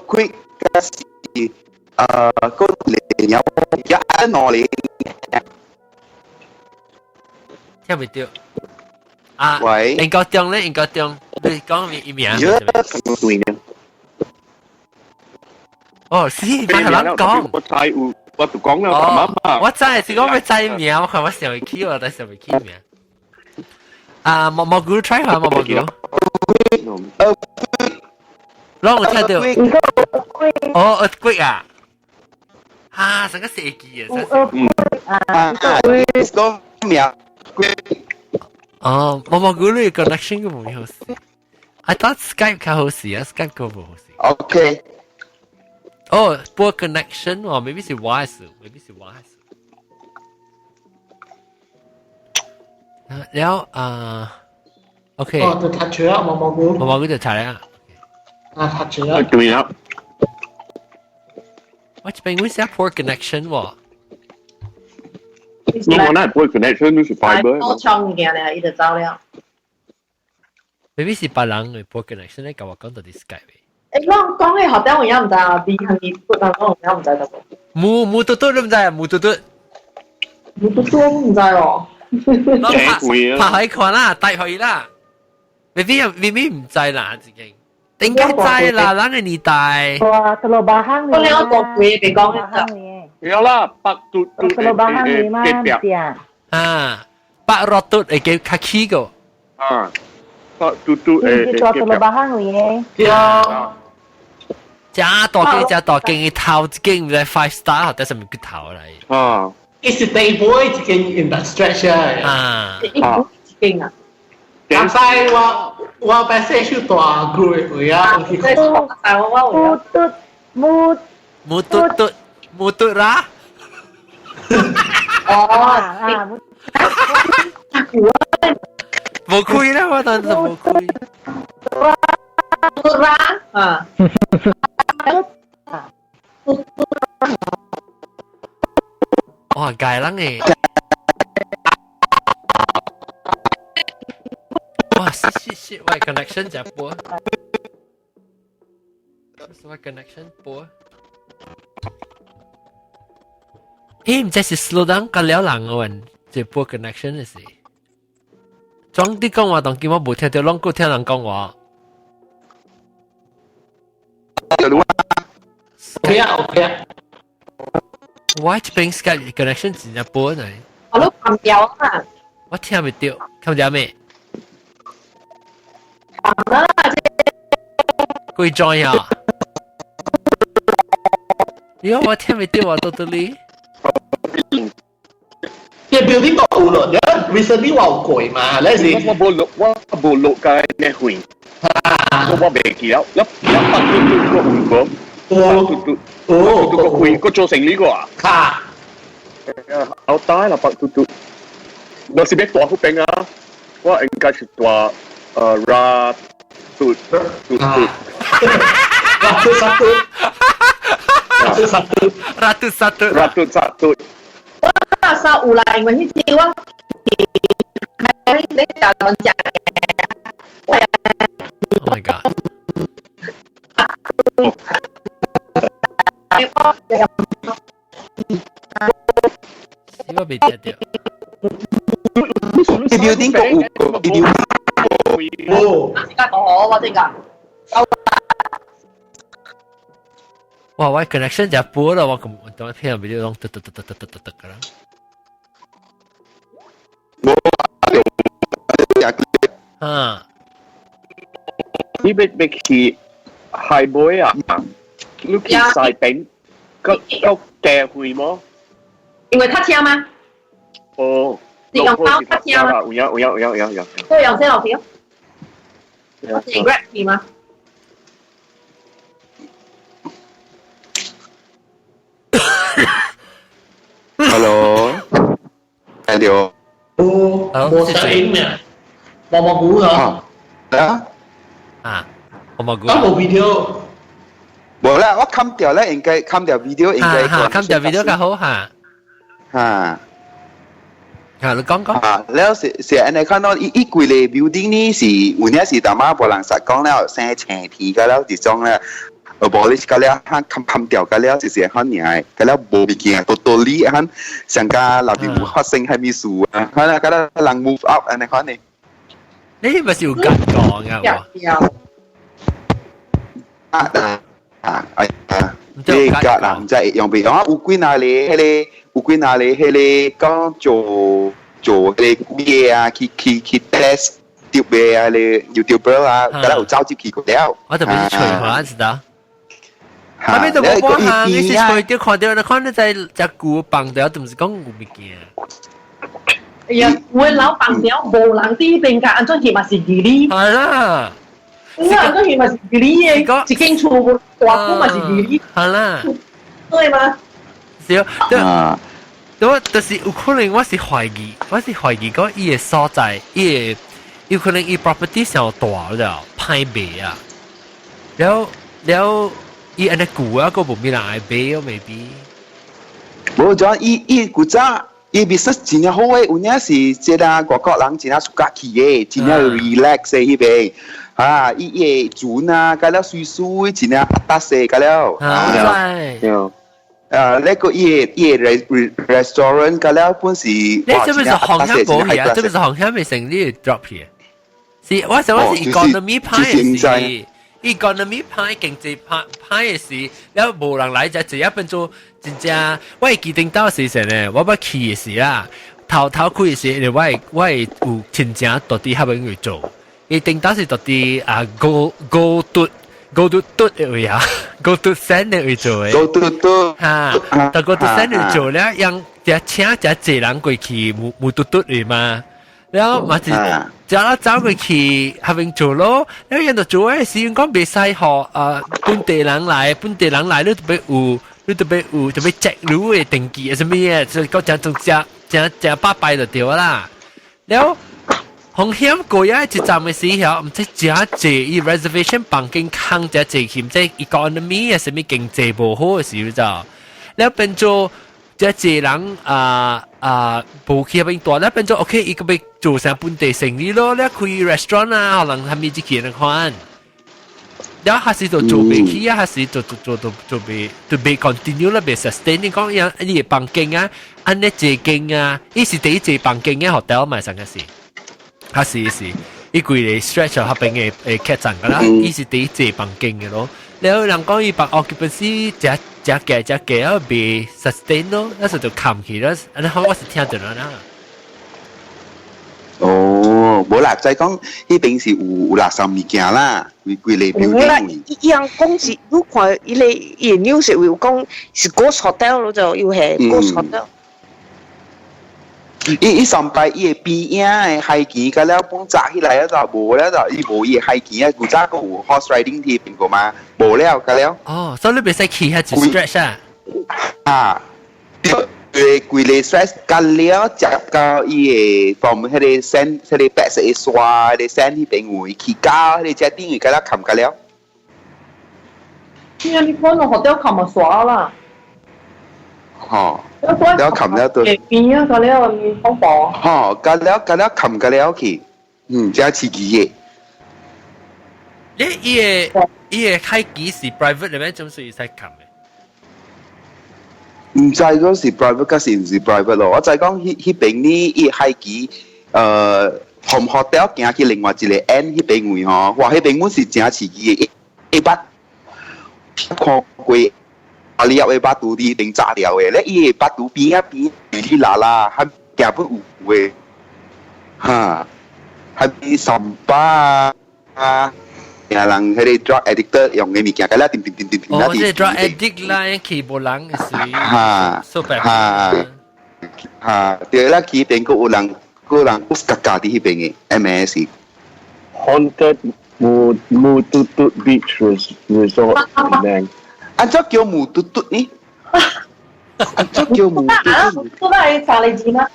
，quick 是個嚟有一攞嚟，聽唔到。啊，喂，應該中咧，應該中，你講伊名。對呢。哦，是，我同人講。我知有，我就講啦，媽媽。我知是講要知名，我看我想袂起，我但想袂起名。啊，毛毛菇 try 下毛毛菇。攏有聽到。哦，earthquake 啊！啊，成個設計啊！嗯。啊，個名。哦，毛毛菇你 connection 個冇好事。I thought Skype 較好勢啊，Skype 個冇好勢。 OK。哦，poor connection 喎，maybe 是我的事，maybe 是我的事。然後啊，OK。哦，就踢住啦，毛毛菇。毛毛菇就踢啦。啊，踢住啦。對啦。我這邊會寫 poor connection 喎。我那 poor connection 都是 fiber。我唱物件咧，伊就走了。 maybe 是別人嘅 poor connection 咧，甲我講到啲 Skype。誒，我講嘅學長有影毋知啊，B 行伊不人講有影毋知得無？木木嘟嘟你毋知啊？木嘟嘟。木嘟嘟毋知哦。拍拍開看啦，帶去啦。未必未必唔知啦，自己。點解知啦？咱個年代。哇，特羅巴行我兩個鬼別講嘅。有啦，白嘟嘟特羅巴行你嘛？啊，白羅嘟會叫較起個。啊，白嘟嘟會。做特羅巴行嘅。對啊。加大間加大間，頭一間唔知 five star，但係唔骨頭嚟。啊。伊是第尾一間 in that stretch 啊。啊。一間啊。但係我我白色手大 group 位啊，有去看。木嘟木木嘟嘟木嘟啦。哦啊！無開啦，我當時無開。嘟啦啊！哇，界人誒！哇，shit shit shit，我 connection 真波。我 connection 波。誒，唔知是 slow down 個了人個問，這波 connection 的是。裝啲講話當見我無聽到，攏閣聽人講話。 OK 啊，OK 啊。我這邊 Skype connection 真正波呢。我都冚掉啊！我聽唔到，聽唔到咩？冚啦！幾 join 啊？如果我聽唔到，我到到你。啲 building 都有咯，你 recently 我有過嘛，你是我無錄，我無錄個呢會，我未記了，一一百嘟嘟個有無？嘟嘟哦，嘟個會個做成呢個啊？哈，後帶啦，白嘟嘟，我是欲大嗰邊啊，我應該是大拉嘟嘟嘟，拉嘟沙嘟，拉嘟沙嘟，拉嘟沙嘟，拉嘟沙嘟。我沙有啦，因為彼次我去你教我食。 Oh my god！我未聽到。你 building 個有個 video。哦。哦，我這個。哇！我 connection 就波啦，我咁當聽 video 攏得得得得得得得得噶啦。冇啊！你欲欲去海尾啊？你去西邊，個個加費麼？因為較車嗎？哦。是用包較車嗎？有影有影有影有影有。都用這落去哦。我是 Grab 去嗎？ Hello，聽到。哦，冇聲音咩？毛毛菇啊？啊？啊，毛毛菇。啊，無 video。無啦，我冚掉咧，應該冚掉 video 應該。冚掉 video 較好嚇。嚇。嚇，你講講。啊，了是是按呢看到伊伊規個 building 呢是有影是淡仔無人實講了，生青天個了這種咧。abolish 個了，冚冚掉個了，就是很爾，個了無物件，多多理很上加內面有發生啥物事啊，可能個了人 move up 按呢款呢。你咪是有咁講啊？啊啊啊！你格啦，毋知會用袂用啊？有幾若個彼個，有幾若個彼個講做做彼個嘢啊，去去去 test 掉嘅啊，你 YouTuber 啊，敢若有走入去過了。我特別是隨話知道。後尾都無講行，你是隨掉看到，你看你在隻舊放掉，都毋是講有物件。哎呀，有的樓放掉，無人佇彼邊㗎，按怎去嘛是義理。係啦。我按怎去嘛是義理的，一間厝大厝嘛是義理。係啦。對嗎？是啊，對，我就是有可能我是懷疑，我是懷疑講伊个所在，伊个有可能伊 property 上大了，歹賣啊。了了，伊按呢舊啊，閣無物人愛買哦，maybe。無就伊伊古早伊 business 真正好誒，有影是這個外國人真正 suka 去的，真正 relax 的彼邊。啊，伊伊個船啊，佮了水水真正壓達勢，佮了。啊，對。啊，那個伊個伊個 restaurant 佮了本是。你這不是航險保險啊？這不是航險未成你 drop 去？是，我想我是 economy 派的是。economy 派經濟派派的是，了無人來就直接變做真正。我會記得到時陣呢，我捌去的時啊，頭頭開的時，我會我會有親情到佇彼邊去做。伊頂當是到佇啊高高嘟高嘟嘟的位啊，高嘟山的位做的。高嘟嘟哈，到高嘟山的做了，讓只請只濟人過去木木嘟嘟的嘛。然後嘛是，只啦走過去彼邊做咯，然後人就做的時講袂使予本地人來，本地人來你特別有，你特別有特別 check 你的登記啊啥物的，就講真正正正正百拜就對啦。了後風險過一站的時候，毋知誠濟伊 reservation 房間空誠濟去，毋知 economy 啊啥物經濟無好的時候就，了變做誠濟人啊啊無去彼邊蹛，了變做 OK 伊閣欲做成本地生意咯，了開 restaurant 啊，可能啥物這去人款。了還是就做袂起啊，還是做做做做做袂就袂 continue 啦，袂 sustain。你講樣你个房間啊，按呢濟間啊，伊是第一濟房間的 hotel 嘛，上個是。還是是，伊規個 stretch 彼邊的的客棧噶啦，伊是第一濟房間的咯。了後人講伊房 occupancy 誠誠低誠低啊，袂 sustain 咯，那時就冚去啦。按呢我是聽著啦。哦，無啦，再講彼邊是有有垃圾物件啦，規規个有啦，伊伊人講是，你看伊个伊個 news 有講是 ghost hotel 咯，就又係 ghost hotel。伊伊上擺伊个邊仔的海墘，佮了本紮起來了就無了就伊無伊个海墘啊，古早閣有 horse riding 佇彼邊過嘛，無了佮了。哦，所以你袂使去遐一 stretch 啊？啊，對，規個 stretch 佮了接到伊个 from 彼個山，彼個白色的沙，彼個山彼邊位去到彼個遮頂位佮了冚佮了。你你看到 hotel 冚咪沙啦。吼，了冚了都。邊啊，佮了你好薄。吼，佮了佮了冚佮了去，嗯，遮刺激的。你伊个伊个海墘是 private 的咩？怎是會使冚的？毋知講是 private 抑是毋是 private 咯。我知講彼彼邊呢，伊海墘，從 hotel 行去另外一個 end 彼邊位吼，哇，彼邊阮是誠刺激的，一捌看過。啊！你的腹肚佇頂炸掉的，咧伊的腹肚邊仔邊哩啦啦，還行不有的，哈，還比三巴啊，人彼个 drug addicted 用的物件，佮了叮叮叮叮叮哦，這 drug addict 啦，去無人的時，哈，哈，哈，對啦，去彼邊閣有人，閣有人有家家佇彼邊的 MS。 Haunted Mu Mututut Beach Resort Penang。按怎叫木嘟嘟呢？按怎叫木嘟嘟？都係沙利子嗎？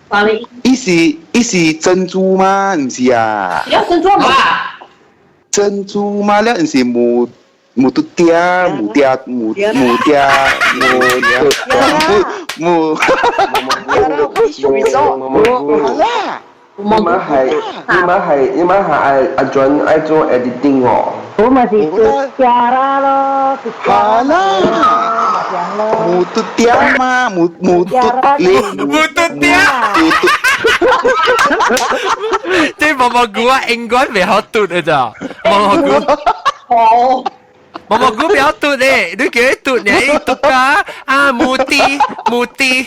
沙利。伊是伊是珍珠嗎？毋是啊。有珍珠嘛？珍珠嗎？了毋是木木嘟嗲木嗲木木嗲木木木。好啦。你們係你們係你們係愛阿專愛做 editing 哦。我咪是做家咯，好啦，木嘟嗲嘛，木木嘟你木嘟嗲，這無毛毛菇啊，英國袂曉讀的咋？毛毛菇。哦。毛毛菇袂曉讀咧，你叫伊讀呢？伊讀啊啊母地母地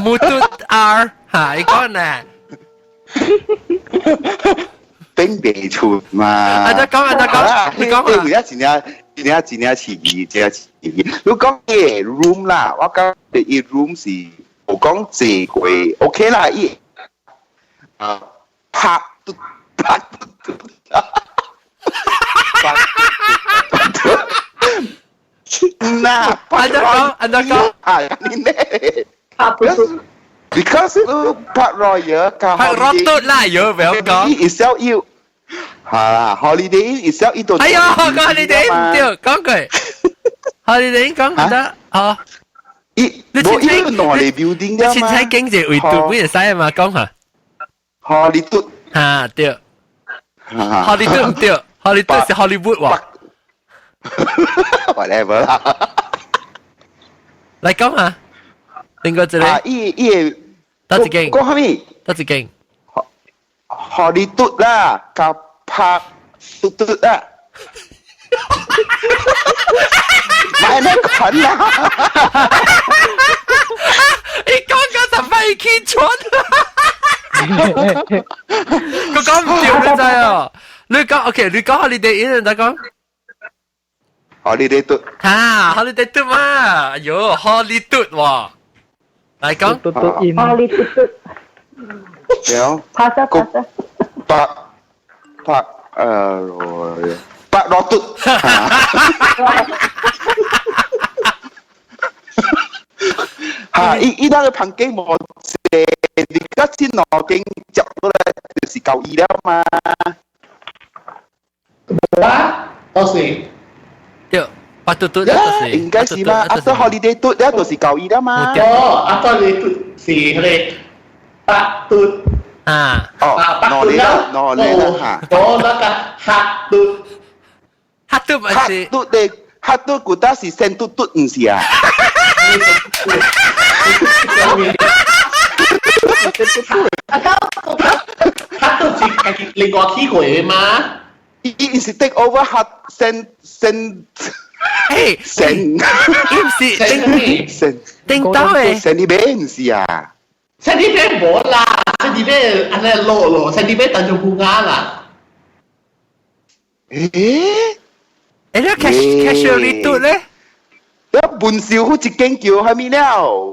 母嘟 R 嚇，伊講呢？頂袂出嘛。啊，再講啊，再講，你講啊。你真正真正真正刺激，真正刺激。你講伊 room 啦，我講伊 room 是無講濟過，OK 啦，伊啊拍嘟拍嘟拍嘟。嗱，按怎講？按怎講？啊，你呢？拍嘟。 Because Park Royal 加 Park Royal 啦，有唔要講？ itself 要係啦，Holiday Inn itself 呢度。哎呀，講 Holiday Inn 唔對，講句 Holiday Inn 講唔得，哦。伊你冇伊個內裡 building 你凊彩經濟位度邊會使嘛？講下。 Hollywood 嚇對。Hollywood 唔對，Hollywood 是 Hollywood 喎。 Whatever 啦。來講下。另外一個。啊，伊伊倒一間。講啥物？倒一間。 Hollywood 啦，加拍嘟嘟啦。買那款啦！你講緊十分起床，佢講唔對，你知啊？你講 OK，你講 Holiday Inn 你講。 Holiday 嘟。嚇，Holiday 嘟嘛？哎喲，Holiday 嘟喎。來講。 Holiday 嘟。對。拍手拍手。拍拍誒。白羅嘟，嚇！伊伊那個房間無濟，你個先兩間接落來就是夠伊了嘛。無啊，到時對，白嘟嘟就是應該是嘛，after holiday 嘟了就是夠伊了嘛。哦，after holiday 嘟是彼個白嘟啊，哦，白嘟啦，喏你啦嚇，哦那個黑嘟。黑嘟咪是黑嘟的，黑嘟古打是先嘟嘟，毋是啊？黑嘟是家己另外起過的嘛？伊是 take over 黑先先，嘿，先，伊毋是頂先頂到的，先你買毋是啊？先你買無啦，先你買按呢落落，先你買當做烏鴉啦。誒？誒，你 cash casually 嘟咧？你文秀好一間叫啥物了？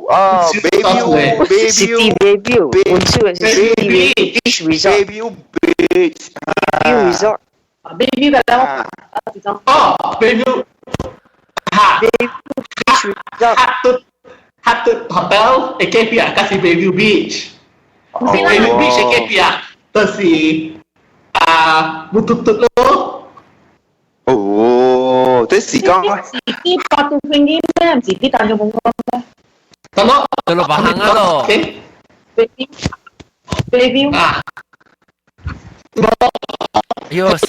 哦，Bayview City Bayview，文秀是 City Beach Resort。 Bayview Beach。 Bayview Resort。 Bayview 嘅啦，哦，Bayview，嚇，Beach Resort。黑嘟黑嘟 hotel 會隔壁啊，才是 Bayview Beach。Bayview Beach 會隔壁啊，就是啊，木嘟嘟咯。哦，這是講是啲八度平啲咩？唔是啲大眾公咩？得咯，得咯，白行啊咯。 Bayview Bayview 啊，喲，是。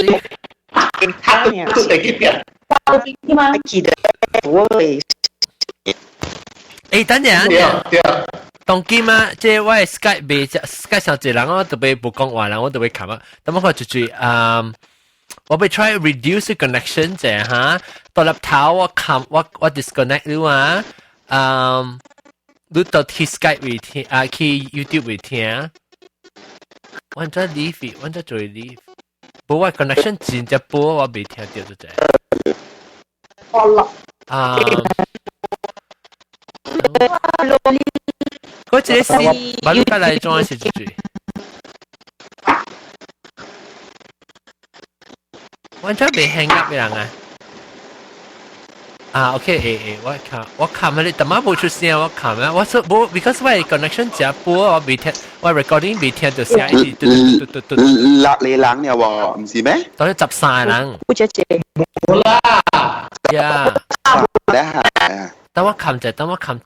黑嘟嘟會隔壁。八度平啲嘛？記得我會。誒，等陣，對對。當今啊，這我的 Skype 未 Skype 上一人我特別無講話啦，我特別冚啊。等我看就住嗯。我欲 try reduce connection 者哈，到粒頭我冚我我 disconnect 你啊，嗯，你到去 Skype 會聽啊，去 YouTube 會聽，我再 leave，我再做 leave，無我 connection 真正波我未聽到就這。好啦。啊。嗰一個是，把你帶來裝是一句。完全未 hang up 嘅人啊！啊，OK，誒誒，我看我看下你，淡仔無出聲，我看啊，我說無，because 我 connection 誠薄，我未聽，我 recording 未聽到聲，一直嘟嘟嘟嘟嘟。六個人了喎，毋是咩？到底13個人。有這濟。無啦。呀。咧等我看者，等我看一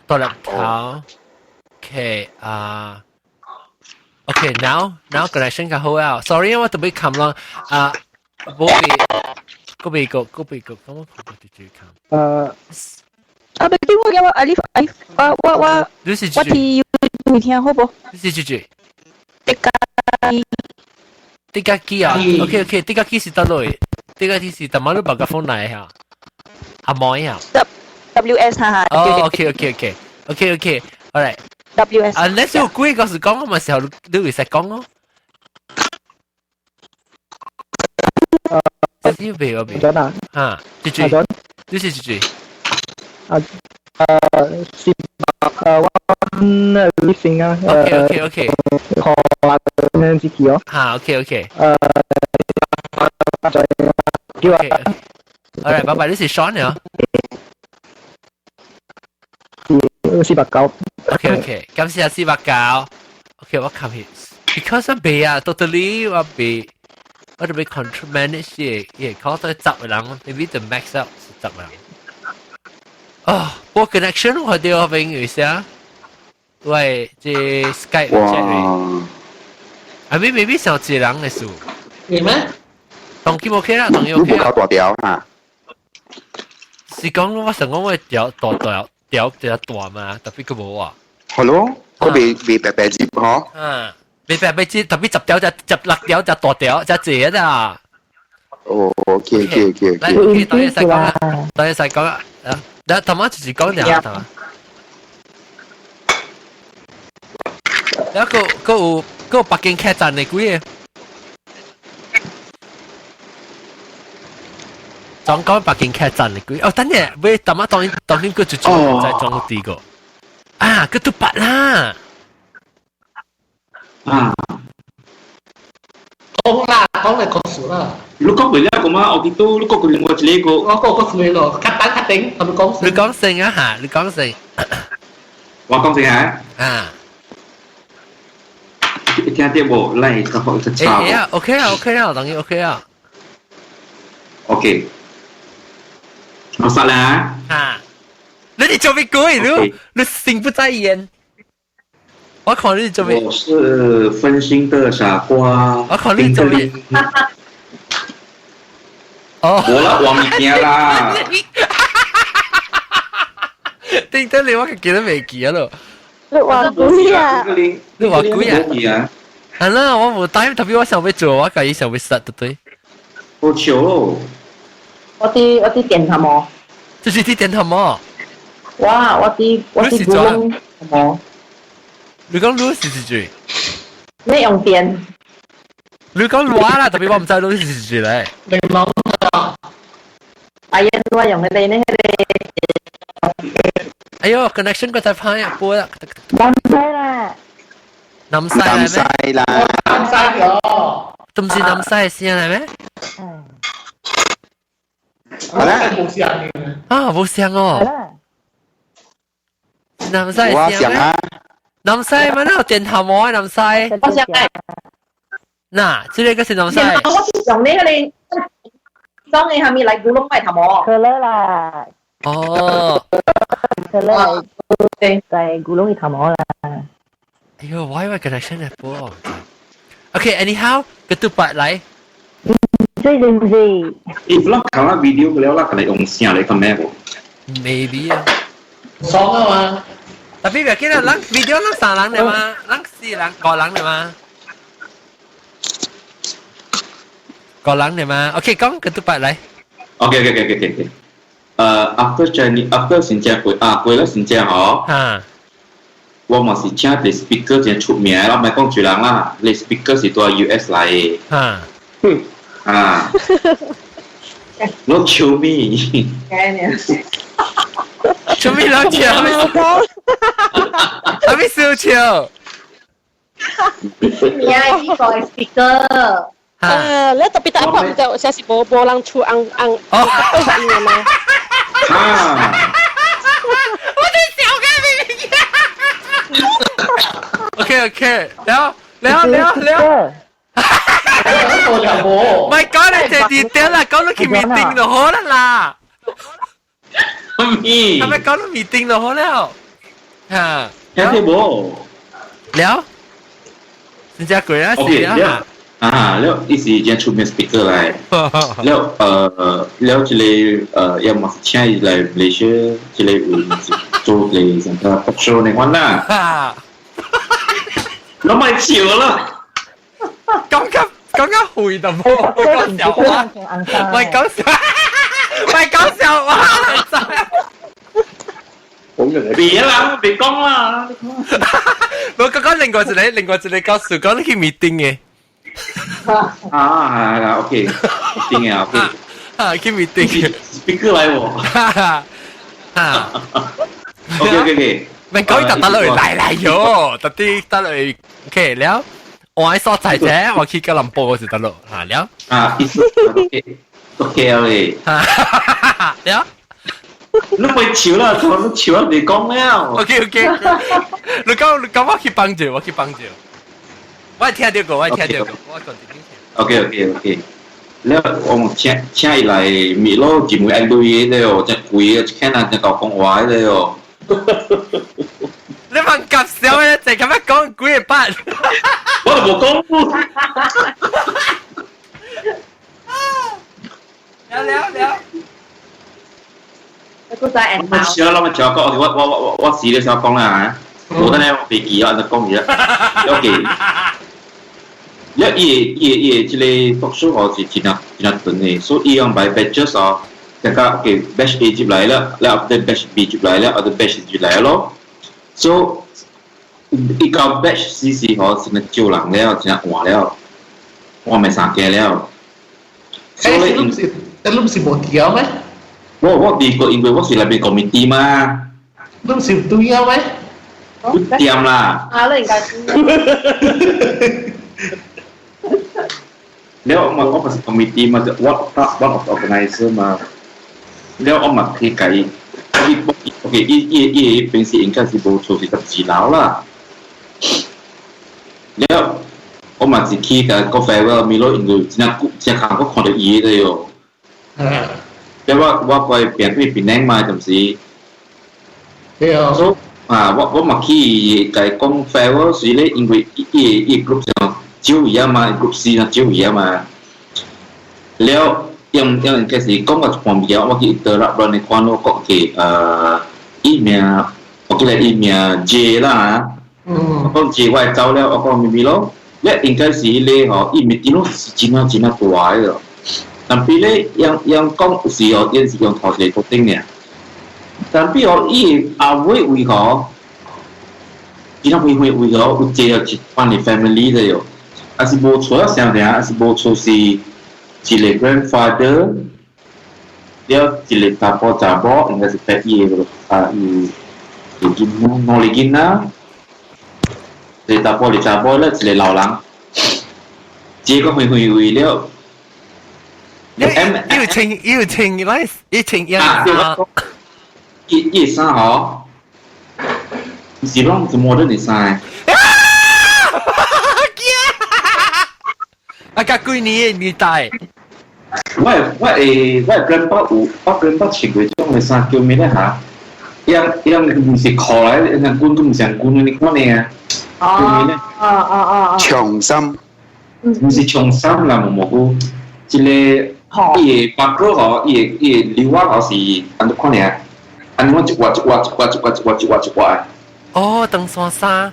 多粒頭。OK 啊。OK，now now connection 較好啊。Sorry，我特別冚咯。啊，無別，個別個個別個，咁我看直接冚。啊，別我我阿你阿我我我，你是我聽 YouTube 聽好無？你是拒絕。這個。啲家機啊，OK OK，啲家機是得落，啲家機是特晚都白個風嚟嚇，阿妹啊。 W S 哈哈。哦，OK OK OK OK OK，好嚟。 W S。 Unless 有鬼嗰時講，我咪時候你會識講咯。你未我未？準啊！啊，住住，你是住住。啊，是我 living 啊。 OK OK OK。學咁自己哦。嚇，OK OK。再叫啊。好嚟，拜拜，你是 Sean 啊？ 490。 OK OK，感謝490。OK，我看去，because 我未啊，totally 我未，我就被 control manage 嘅，也靠到10個人，maybe the max out 是10個人。啊，我 connection 我哋我邊有啥？喂，這 Skype chat 啊，maybe 上一個人嘅數。係咩？當機 OK 啦，當機 OK 啦。你冇靠大條嚇？是講我想講我條大條條比較大嘛，特別佢無啊。係咯，佢未未白白接嗬。嗯，未白白接，特別10條就16條就大條就濟啊。哦，OK OK OK 來，OK，多謝晒講啦，多謝晒講啦。啊，嗱，頭先就是講兩頭。然後個有個北京客棧的幾個？總講北京客棧的幾？哦，等下，喂，頭先當當然個就做再裝第個。啊，個都白啦。啊。講啦，講嚟講數啦。你講過了個嘛？我記得你講過另外一個。我講過一個，較等較頂，係咪講？你講成啊嚇，你講成。我講成啊。啊。你聽到無？來，較好較差。欸啊，OK 啊，OK 啊，當然 OK 啊。 OK。我殺啦。啊！你哋做咩鬼？你心不在焉。我看你做咩？我是分心的傻瓜。我看你做咩？哦，我啦，我物件啦。叮得你我記得未記啊咯。你話鬼啊？你話鬼啊？係啦，我冇帶，特別我想要做，我家己想要殺對對。好笑咯！我啲電頭毛。就是啲電頭毛。哇！我啲古龍毛。你講你是是誰？你用電。你講我啦，特別我唔知你是誰咧。你講啊！哎呀，我用嘅你呢？哎呦，connection 個在拍啊，播啦。南西啦。南西南西啦。南西咗。都唔是南西嘅聲嚟咩？嗯。好啦。冇聲啊，冇聲哦。南西我想啊。南西嘛，那有電頭毛南西。我想誒。嗱，這個是南西。我是用呢個你，裝嘅係咪嚟古龍賣頭毛？可樂啦。哦。可樂嚟，在古龍嘅頭毛啦。哎呦，我以為 connection 係波。Okay，anyhow，個都白嚟。最唔是？ If 咱看啦 video 了啦，可能用聲嚟講咩無？Maybe 啊。爽啊嘛！特別別記得，咱 video 咱三人嚟嘛，咱四人五人嚟嘛。五人嚟嘛？OK，講個都白嚟。 OK。After Chinese after 新加坡啊，過了新加坡啊。我嘛是請個 speaker 真出名，我唔係講一人啦，個 speaker 是對 US 來的。啊。啊。Don't kill me。做咩老笑？還沒笑笑。你啊，呢個 speaker。啊，你特別第一拍就成是無無人厝紅紅，都反應嘛。啊！我哋笑嘅明明。OK OK，了了了了。唔係講你這啲點啦，講到去 meeting 就好啦啦。咩？係咪講到 meeting 就好了？嚇？聽到無？了？真正貴啊！ OK，了。啊，了，伊是真出名 speaker 來，了了這個要麼是請伊來馬來西亞，這個有做個什麼 talk show 那款啦。我咪笑啦，講甲講緊會就冇講笑話，唔係講笑，唔係講笑話，真係。別啦，別講啦。我剛剛另外一個，另外一個告訴講你去 meeting 嘅。啊，係啦，OK，meeting 嘅，OK。啊，去 meeting。 speaker 來喎。啊。 OK。咪講特得落嚟嚟喲，特啲得落嚟，OK 了。我喺所在啫，我去吉隆坡嗰時得咯，嚇了。啊，意思 OK 咧。了。你咪笑啦，我笑啦，你講了。 OK，你講我去幫助，我去幫助。我聽到過，我聽到過，我講自己聽。 OK。了我請伊來咪咯，一每一類的哦，真貴啊，一看人就講話的哦。你問夾笑嘅，就咁樣講幾個八。我都冇講。了了了。個仔我笑啦，我笑講，我試咗想講啦嚇，我等下我飛機啊，就講嘢。OK。一伊伊伊這個讀書我是真啊真啊準的，所以伊用 by batches 哦，這個 OK batch A 入來了，了 after batch B 入來了，after batch 入來咯。所以一個 batch C 是嗬，真係少人了，真係換了，換咪三件了。所以你唔是無調咩？我佇個，因為我是內邊 committee 嘛。你唔是對啊咩？不掂啦。啊，你應該知。了我嘛是 committee 嘛，我 one of the organizer 嘛。了我嘛去共伊，伊 OK，伊伊平時應該是無厝是佇二樓啦。了我嘛是去共講 farewell，咪咯，因為真正真正我看到伊個喲。了我過去拚對檳城嘛，就是。對啊。所以啊，我嘛去共伊講 farewell 是咧，因為伊伊 group 上少位啊嘛，group C 上少位啊嘛。了，因開始講到一半邊，我去 interrupt 亂的看咯，講去伊名，我記得伊名 J 啦。我講 J 我走了，我講咪咪咯，了應該是迄個吼，伊面電腦是真啊真啊大個。但比咧，樣樣講有時哦，伊是用頭一個決定爾。但比哦，伊阿尾為何？真啊遠遠為何有坐了一班的 family 的喲？還是無錯啊，啥爾？還是無錯是一個 grandfather，了一個查埔查某，應該是白伊個啊，伊有囡仔，兩個囡仔，一個查埔一個查某了，一個老人，這個遠遠為了。伊有穿，伊有穿，來，伊穿伊衫。伊伊衫吼，是攏是摩登的衫。啊，甲幾年的年代？我的 grandpa 有，我 grandpa 穿過這種的衫，叫咩咧嚇？樣樣毋是褲來，樣軍都毋像軍你看呢啊？叫咩咧？哦哦哦哦。長衫。毋是長衫啦，毛毛菇，這個伊的巴哥吼，伊的褸仔吼是按怎看呢？按怎一掛一掛一掛一掛一掛一掛一掛的。哦，長衫衫。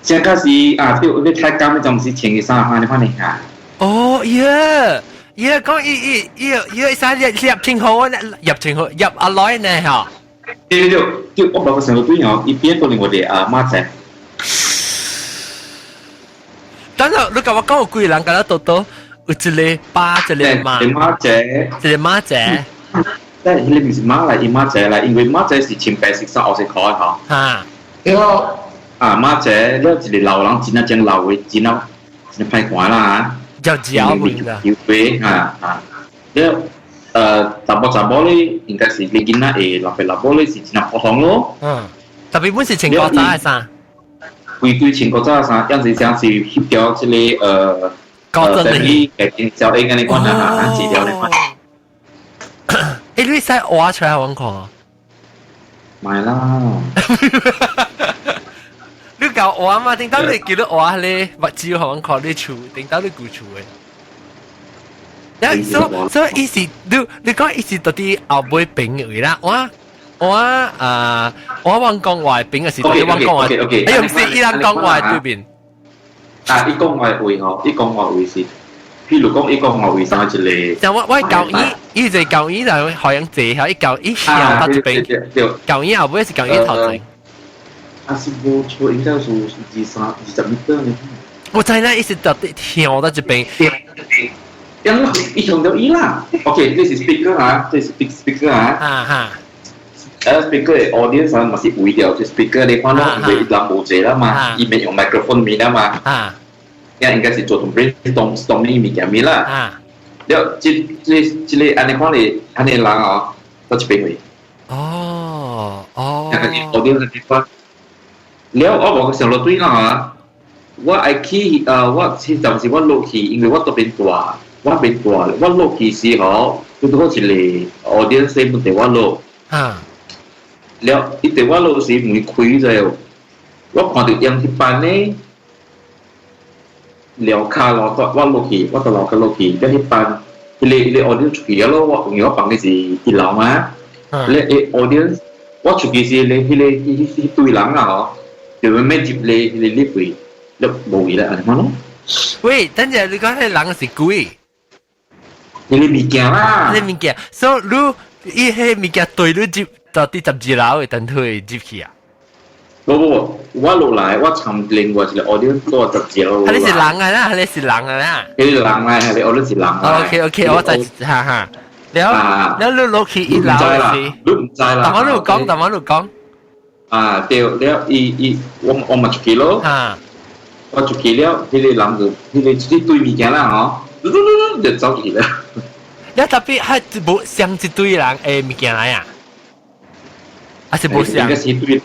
這個是啊，對，你太監那種是穿的衫，按呢款呢嚇。哦，耶！耶，講伊伊伊伊啥入入清好，入清好，入阿來呢嚇。對對對，我無個想到對哦，伊變到另外個阿媽仔。等下，你甲我講有幾個人甲咱多多，有一個爸，一個媽，一個媽仔，一個媽仔。但係你毋是媽來，伊媽仔來，因為媽仔是穿白色衫、黑色褲的吼。嚇。對。啊，媽仔了一個老人，真啊真老的，真啊真歹看啦嚇。叫嚼啦。有肥啊啊！了查某查某咧，應該是你囡仔會老爸老母咧是真啊普通咯。嗯。特別本是穿古早的衫。規規穿古早的衫，樣子像是翕掉這個高真的。family 家庭照應安尼款啊，按資料咧款。欸，你使畫出來我看。買啦。你教畫嘛？頂到你叫你畫咧，目睭予我看你厝，頂到你舊厝的。所以伊是你講伊是到底後尾朋友啦，我啊我往講話朋友是到底往講話，哎呦，毋是伊人講話對面。啊，伊講我位吼，伊講我位是，譬如講伊講我位上一個。就我舊伊，伊就舊伊就好像坐下，伊舊伊向到這邊，舊伊後尾是舊伊頭前。啊是無錯，應該是二三20米呢。我知啦，伊是特別跳到這邊。因為伊向到伊啦。OK，這是 speaker 啊，這是 big speaker 啊。啊哈。speaker 的 audience 啊，嘛是圍掉，這 speaker 你看咯，因為人無濟啦嘛，伊免用 microphone 咪啦嘛。啊。應該是做同 brainstorm storming 物件咪啦。啊。了，這這這個按呢看你按呢人哦，到這邊位。哦哦。那個 audience 地方。了，我無上落對啦啊！我愛去我迄陣時我落去，因為我都變大，我變大，我落去時候，拄拄好一個 audience 問題我落。啊。了，伊佇我落時門開咗，我看到用彼班呢，樓跤樓我落去，我到樓跤落去，了彼班，彼個 audience 出去了咯，我因為我房間是一樓嘛，咧個 audience，我出去時咧，彼個彼彼堆人啊吼，就欲入咧彼個 lift 位，了無去啦，按呢款咯。喂，等陣你講彼人是鬼？彼個物件啦。彼個物件，所以你伊彼物件對你入到佇12樓的電梯入去啊？無無無，我落來我參另外一個 audience 坐12樓。彼是人啊啦，彼是人啊啦。彼個人來，彼個 audience 是人來。 OK OK，我知，哈哈。了了，你落去一樓是？你毋知啦。但我你有講，但我你有講。啊對，了伊伊我嘛出去咯。啊。我出去了，彼個人就彼個一堆物件啦吼，就走去了。了特別係無相一堆人的物件來啊？還是無相？應該是一堆，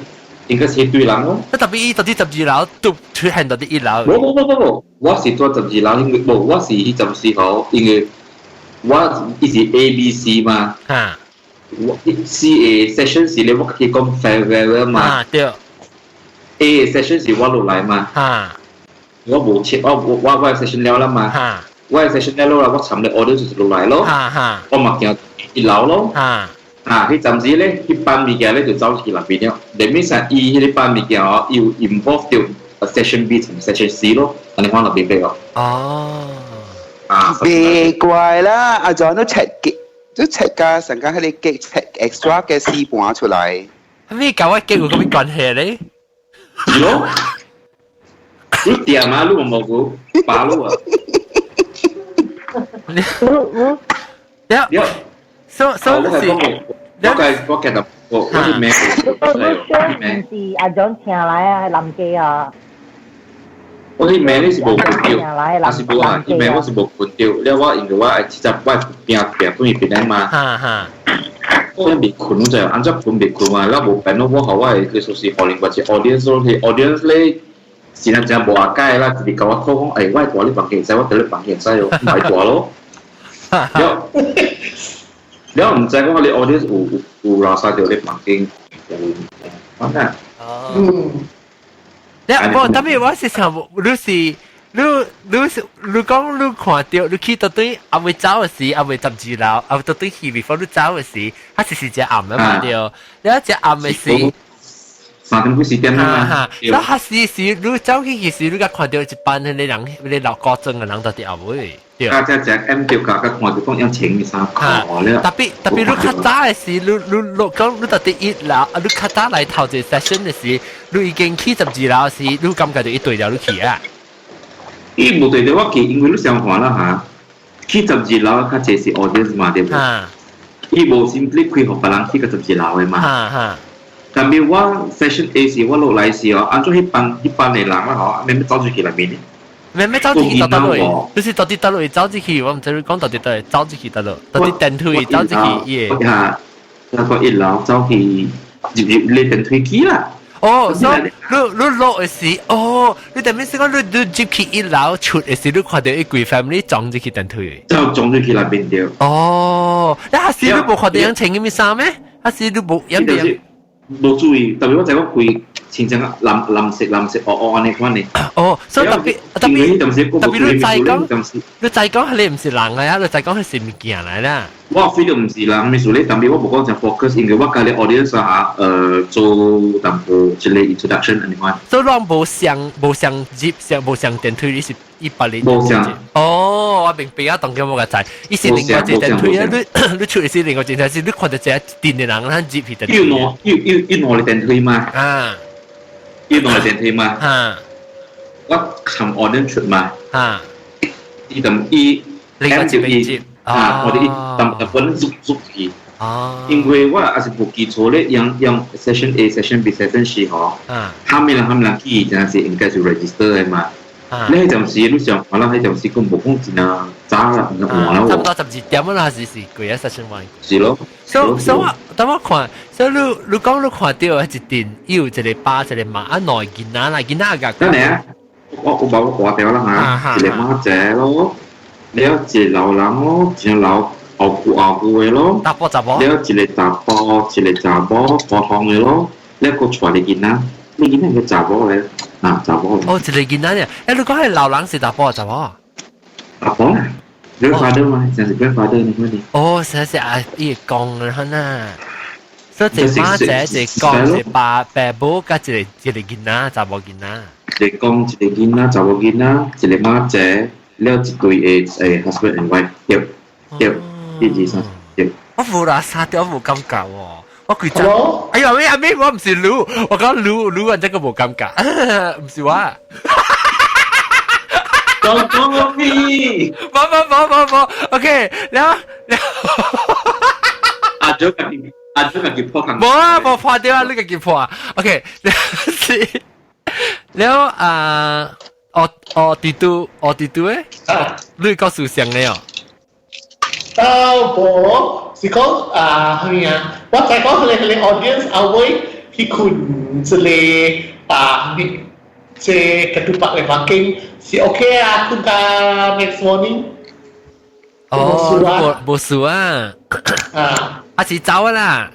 應該是一堆人咯。那特別伊到底12樓都出現到佇一樓。無無無無無，我是住十二樓，因為無我是彼陣時吼，因為我伊是 A、B、C 嘛。啊。我 C 的 session 是咧，我家己講 farewell 嘛。啊對。 A 的 session 是我落來嘛。啊。我無切，我 session 了啦嘛。啊。我 session 了啦，我尋咧 order 就是落來咯。啊哈。我嘛行一樓咯。啊。啊，彼陣時咧，彼班物件咧就走去內邊了。裡面上伊彼個班物件哦，有 involve 到 session B 同 session C 咯，按呢款就明白哦。哦。啊。別怪啦，阿 John 都切都切加成間喺你激切 extra 嘅絲盤出來。咩搞我激有啥物關係咧？是咯。你掂啊？你有無過巴路啊？了了，所所以是，我記得我是咩？我唔是阿 John 請來啊，南機啊。我彼暝你是無睏著，啊是無啊，彼暝我是無睏著，了我因為我愛直接我拼拼轉去邊來嘛。哈哈。我未睏，我就按怎睏未睏嘛，了無變咯，我予我的佢說是予另外一個 audience 咯，彼 audience 咧是咱真無阿解啦，直直共我討講，欸，我蹛你房間會使，我佇你房間會使哦，毋愛蹛咯。了了毋知講你 audience 有有拉薩著你房間有反正。哦。了，無特別我是想，你是你你是你講你看著你去到對還未走的時，還未12樓，還未到對去 before 你走的時，它是是真暗的嘛對？了真暗的時。 3點幾4點啦嘛。那彼時時你走去時，你才看著一班彼個人，彼個老古裝的人佇後尾。對。啊，這隻 M 掉價，佮看著講用穿衫褲了。特別特別，你較早的時，你你你講你佇佇一樓，啊，你較早來頭一個 session 的時，你已經去12樓時，你感覺就一對著你去啊？伊無對著我去，因為你想看啦嚇，去十二樓較濟是 audience 嘛，對無？伊無 simply 開予別人去到十二樓的嘛。哈哈。但係我 session A 時我落來時哦，按怎彼班的人啦吼，咩咩走出去內面呢？咩咩走出去佗落去？就是到底佗落去走出去，我毋知你講到底佗走出去佗落，到底電梯走出去伊個。嚇，那個一樓走去入入你電梯機啦。哦，所以你你落的時，哦，你等於是講你你入去一樓出的時，你看著伊規 family 撞入去電梯。就撞入去內面著。哦，你彼時你無看著人穿啥物衫咩？彼時你無有無注意，特別我知我規清正藍藍色藍色黑黑按呢款的。哦，所以特別特別特別你再講，你再講係你毋是人來啊，你再講係是物件來啦。我 feel 到毋是人，咪數你，但係我無講真 focus，因為我佮你 audience 啊，做淡薄一個 introduction 按呢款。所以攏無相無相入，相無相電梯，你是100零。無相。哦，我明白啊，當今我個知，伊是另外一個電梯啊，你你出的是另外一個，是你看到一個電的人，咱入去電梯。有兩有有有兩个電梯嘛？啊。有兩个電梯嘛？啊。我從 audience 出嘛？啊。伊就伊另外一邊入。啊，我哋淡淡本入入去。哦。因為我也是無記錯咧，用用 session A、session B、session C 吼。啊。下面人去真是應該是 register 的嘛。你彼陣時你想可能彼陣時佫無講真啊早啦，唔晚啦。差不多12點啦，還是是幾啊 session one？是咯。所以我當我看，所以你你講你看到一陣有一個爸一個媽啊，兩個囡仔啦，囡仔個。等下啊，我我把我掛掉啦嚇，一個媽仔咯，了一個老人咯，一個老後久後久的咯，查埔查某，了一個查埔，一個查某普通的咯，了閣帶個囡仔，你囡仔個查某咧。啊，查某。哦，一個囡仔呢？欸，你講係老人是查埔查某？查埔啦，grandfather 嘛，真是 grandfather 你看你。哦，實是啊，伊講啦呐。所以一個媽仔，一個公，一個爸爸母，佮一個一個囡仔，查某囡仔。一個公，一個囡仔，查某囡仔，一個媽仔，了一對的husband and wife，對對，一二三，對。我無啦，沙條無感覺喎。我規陣，哎呀，咩阿咩，我毋是滷，我講滷滷完這個無感覺，毋是我。講講咩？無無無無無，OK，了了。阿祖家己，阿祖家己破空。無啊，無破掉啊，你家己破啊。OK，了是了啊，哦哦，弟弟，哦弟弟誒，你講思想的哦。啊，無是講啊，係啊，我就講佢哋佢哋 audience 後尾去困一個啊，這 ketupat 的環境是 OK 啊，困到 next morning。哦，無無事啊。啊，啊是走啦。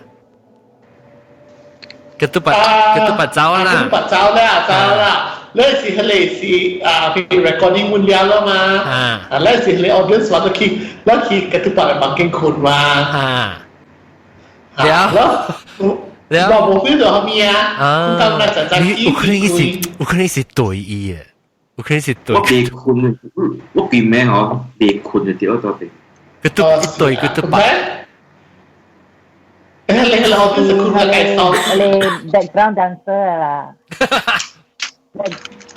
ketupat ketupat 走啦。 ketupat 走啦，走啦。你是彼个是啊，去 recording 完了啦嘛。啊，你是彼个 audience 話都去，你去 ketupat 的房間睏嘛。啊。了。了。我無 feel 到啥物啊。咁那就就有可能是有可能是對伊的，有可能是對。我袂睏，我記咩嗬？袂睏就對到底。佢都對佢都白。你你老啲是睏下計數。你 background dancer 啦。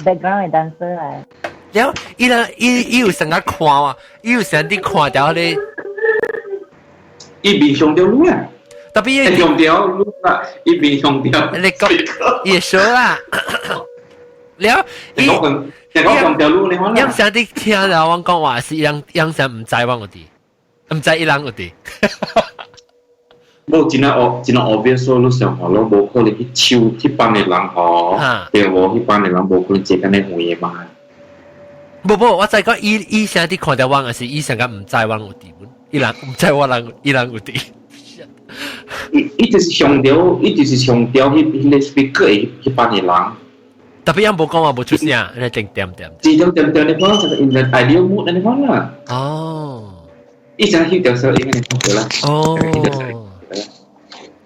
background dancer 啊。了，伊人伊伊有成日看啊，伊有成日看到你。伊面向著你啊。特別伊向著你啦，伊面向著。你講，伊說啦。了，伊講伊講向著你，你可能。伊成日聽了我講話是伊人，伊成毋知我有佇，毋知伊人有佇。無真係惡，真係 obvious 咯，你想看咯，無可能去手彼班的人吼，對無？彼班的人無可能坐甲呢遠的嘛。無無，我知講伊伊成日看到我，還是伊成日毋知我有佇，伊人毋知我人，伊人有佇。伊伊就是強調，伊就是強調彼彼個 speaker 的彼班的人。特別人無講話無出聲，你定點點。自動點點你講，就 in the ideal mood 你講啦。哦。伊成翕條小影你看到啦。哦。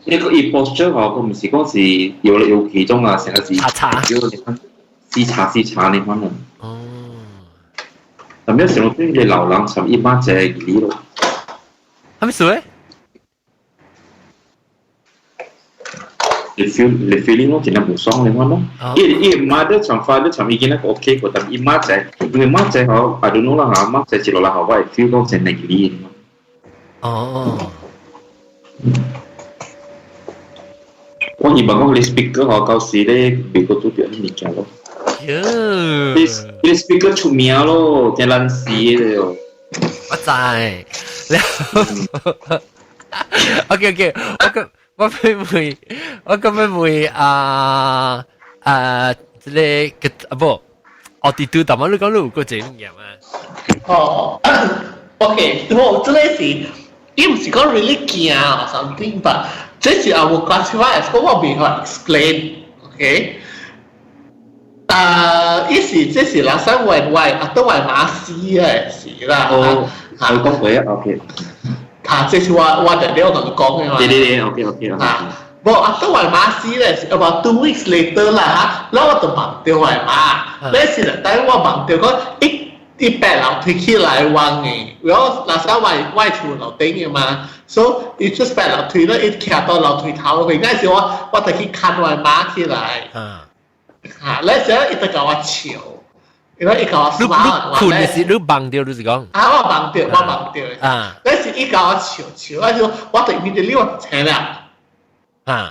呢個伊 posture 吼，佢毋是講是搖來搖去種啊，成個是查查，是查是查你可能。哦。咁樣成個邊嘅老人十一媽隻而咯。係咪數咧？你 feel 你 feeling 咯，真係無爽你看咯。伊伊媽的從 father 從已經那個 OK 過，但伊媽仔，因為媽仔吼，I don't know 啦嚇，媽仔接落來後，我會 feel 講真係離。哦。我希望講你 speaker 吼，到時咧美國拄著彼物件咯。你你 speaker 出名咯，真難死的哦。我知。OK OK，我個我會問，我咁樣問啊啊，這個啊無，哦，弟弟，但係你講你有個這物件嘛？哦，OK，我這個是，伊毋是講 really 驚 or something，but 這是我 classify as 我未法 explain，OK？啊，伊是這是 last time 我阿都我媽死嘅事啦。哦，我講過啊，OK。嚇，這是我特別我同你講嘅嘛。對對對，OK。嚇，無阿都我媽死咧，是 about 2 weeks later 啦嚇，然後我就夢著我媽，那時就等我夢著講伊伊爬樓梯起來往嘅，我那時我我厝樓頂嘅嘛，所以伊出爬樓梯咧，伊徛到樓梯頭去，那時我就去牽我媽起來。嚇，那時伊就共我笑，因為伊共我 smile。你困嘅時，你夢著你是講？啊，我夢著，我夢著。那時伊共我笑笑，我就我就 immediately 我醒啦。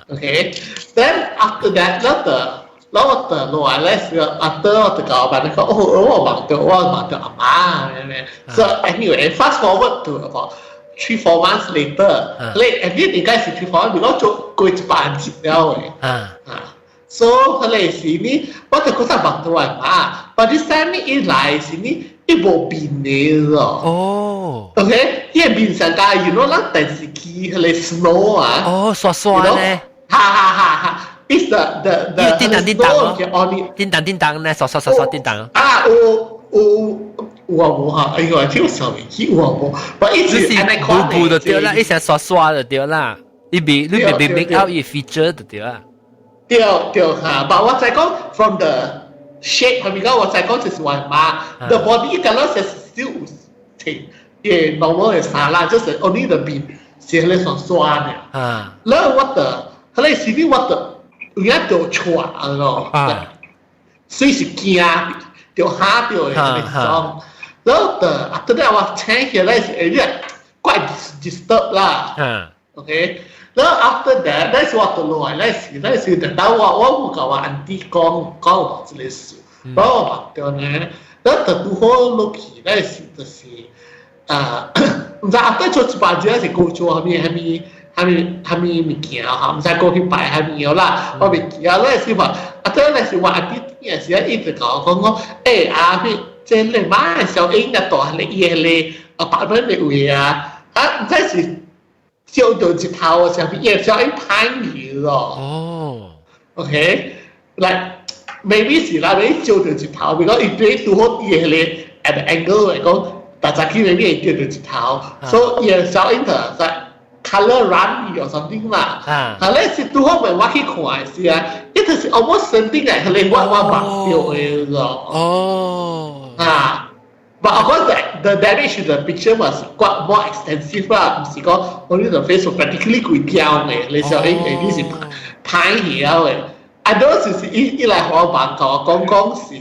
OK，then after that，那個，然後我就落來咧時，after 我就共我辦講，哦，我夢著，我夢著阿媽咩。So anyway, fast forward to about 3-4 months later，你 at 應該是 3-4 months，如果做過一百節了嘅。啊。So 彼個時呢，我就覺得夢著我媽，but this time 呢伊來時呢，伊無面的咯。OK，伊個面上加，you know 咱電視機彼個 snow 啊。哦，刷刷咧。哈哈哈哈！It's the 叮當叮當咯，叮當叮當咧，刷刷刷刷叮當。啊，有有有啊無哈？哎呦，這個上面去有啊無？不一直步步就對啦，一成刷刷就對啦，伊未你未未 make out 伊 feature 就對啦。對對哈，但我再講 from the shape 係咪講？我再講就是我媽，the body 敢若是 still 有停，也 normal 的衫啦，就是 only the 面是彼個刷刷的。然後我的，彼個時呢我的有影著錯咯，所以是驚著嚇著的那種。然後的 after that 我醒起來是會怪 disturb 啦。OK。然後 after that，那時我就落來，那時等到我有共我 auntie 講講有這個事，然後我夢著呢，然後就拄好落去，那時就是啊，毋知 after 做一擺子是過做啥物啥物啥物啥物物件哈，毋知過去拜啥物啦，我袂記啊。那時嘛，啊，這那時我 auntie 也是一直共我講講，欸啊，彼這你媽的小英啊，蹛佇伊彼個 apartment 的位啊，啊，毋知是照著一頭啥物，伊小英歹去咯。OK，like maybe 是啦，maybe 照著一頭，比如講伊對拄好伊彼個 at the angle 來講，大家去 maybe 會照著一頭，所以伊個小英就在 color run or something 啦。啊，咧是拄好問我去看的時啊，伊就是 almost same thing 來，彼個我夢著的咯。啊。But of course, the damage to the picture was quite more extensive 啦，毋是講 only the face was practically 規條的，你小英誒你是歹去了的。啊，嗰時是伊伊來予我夢共我講講是，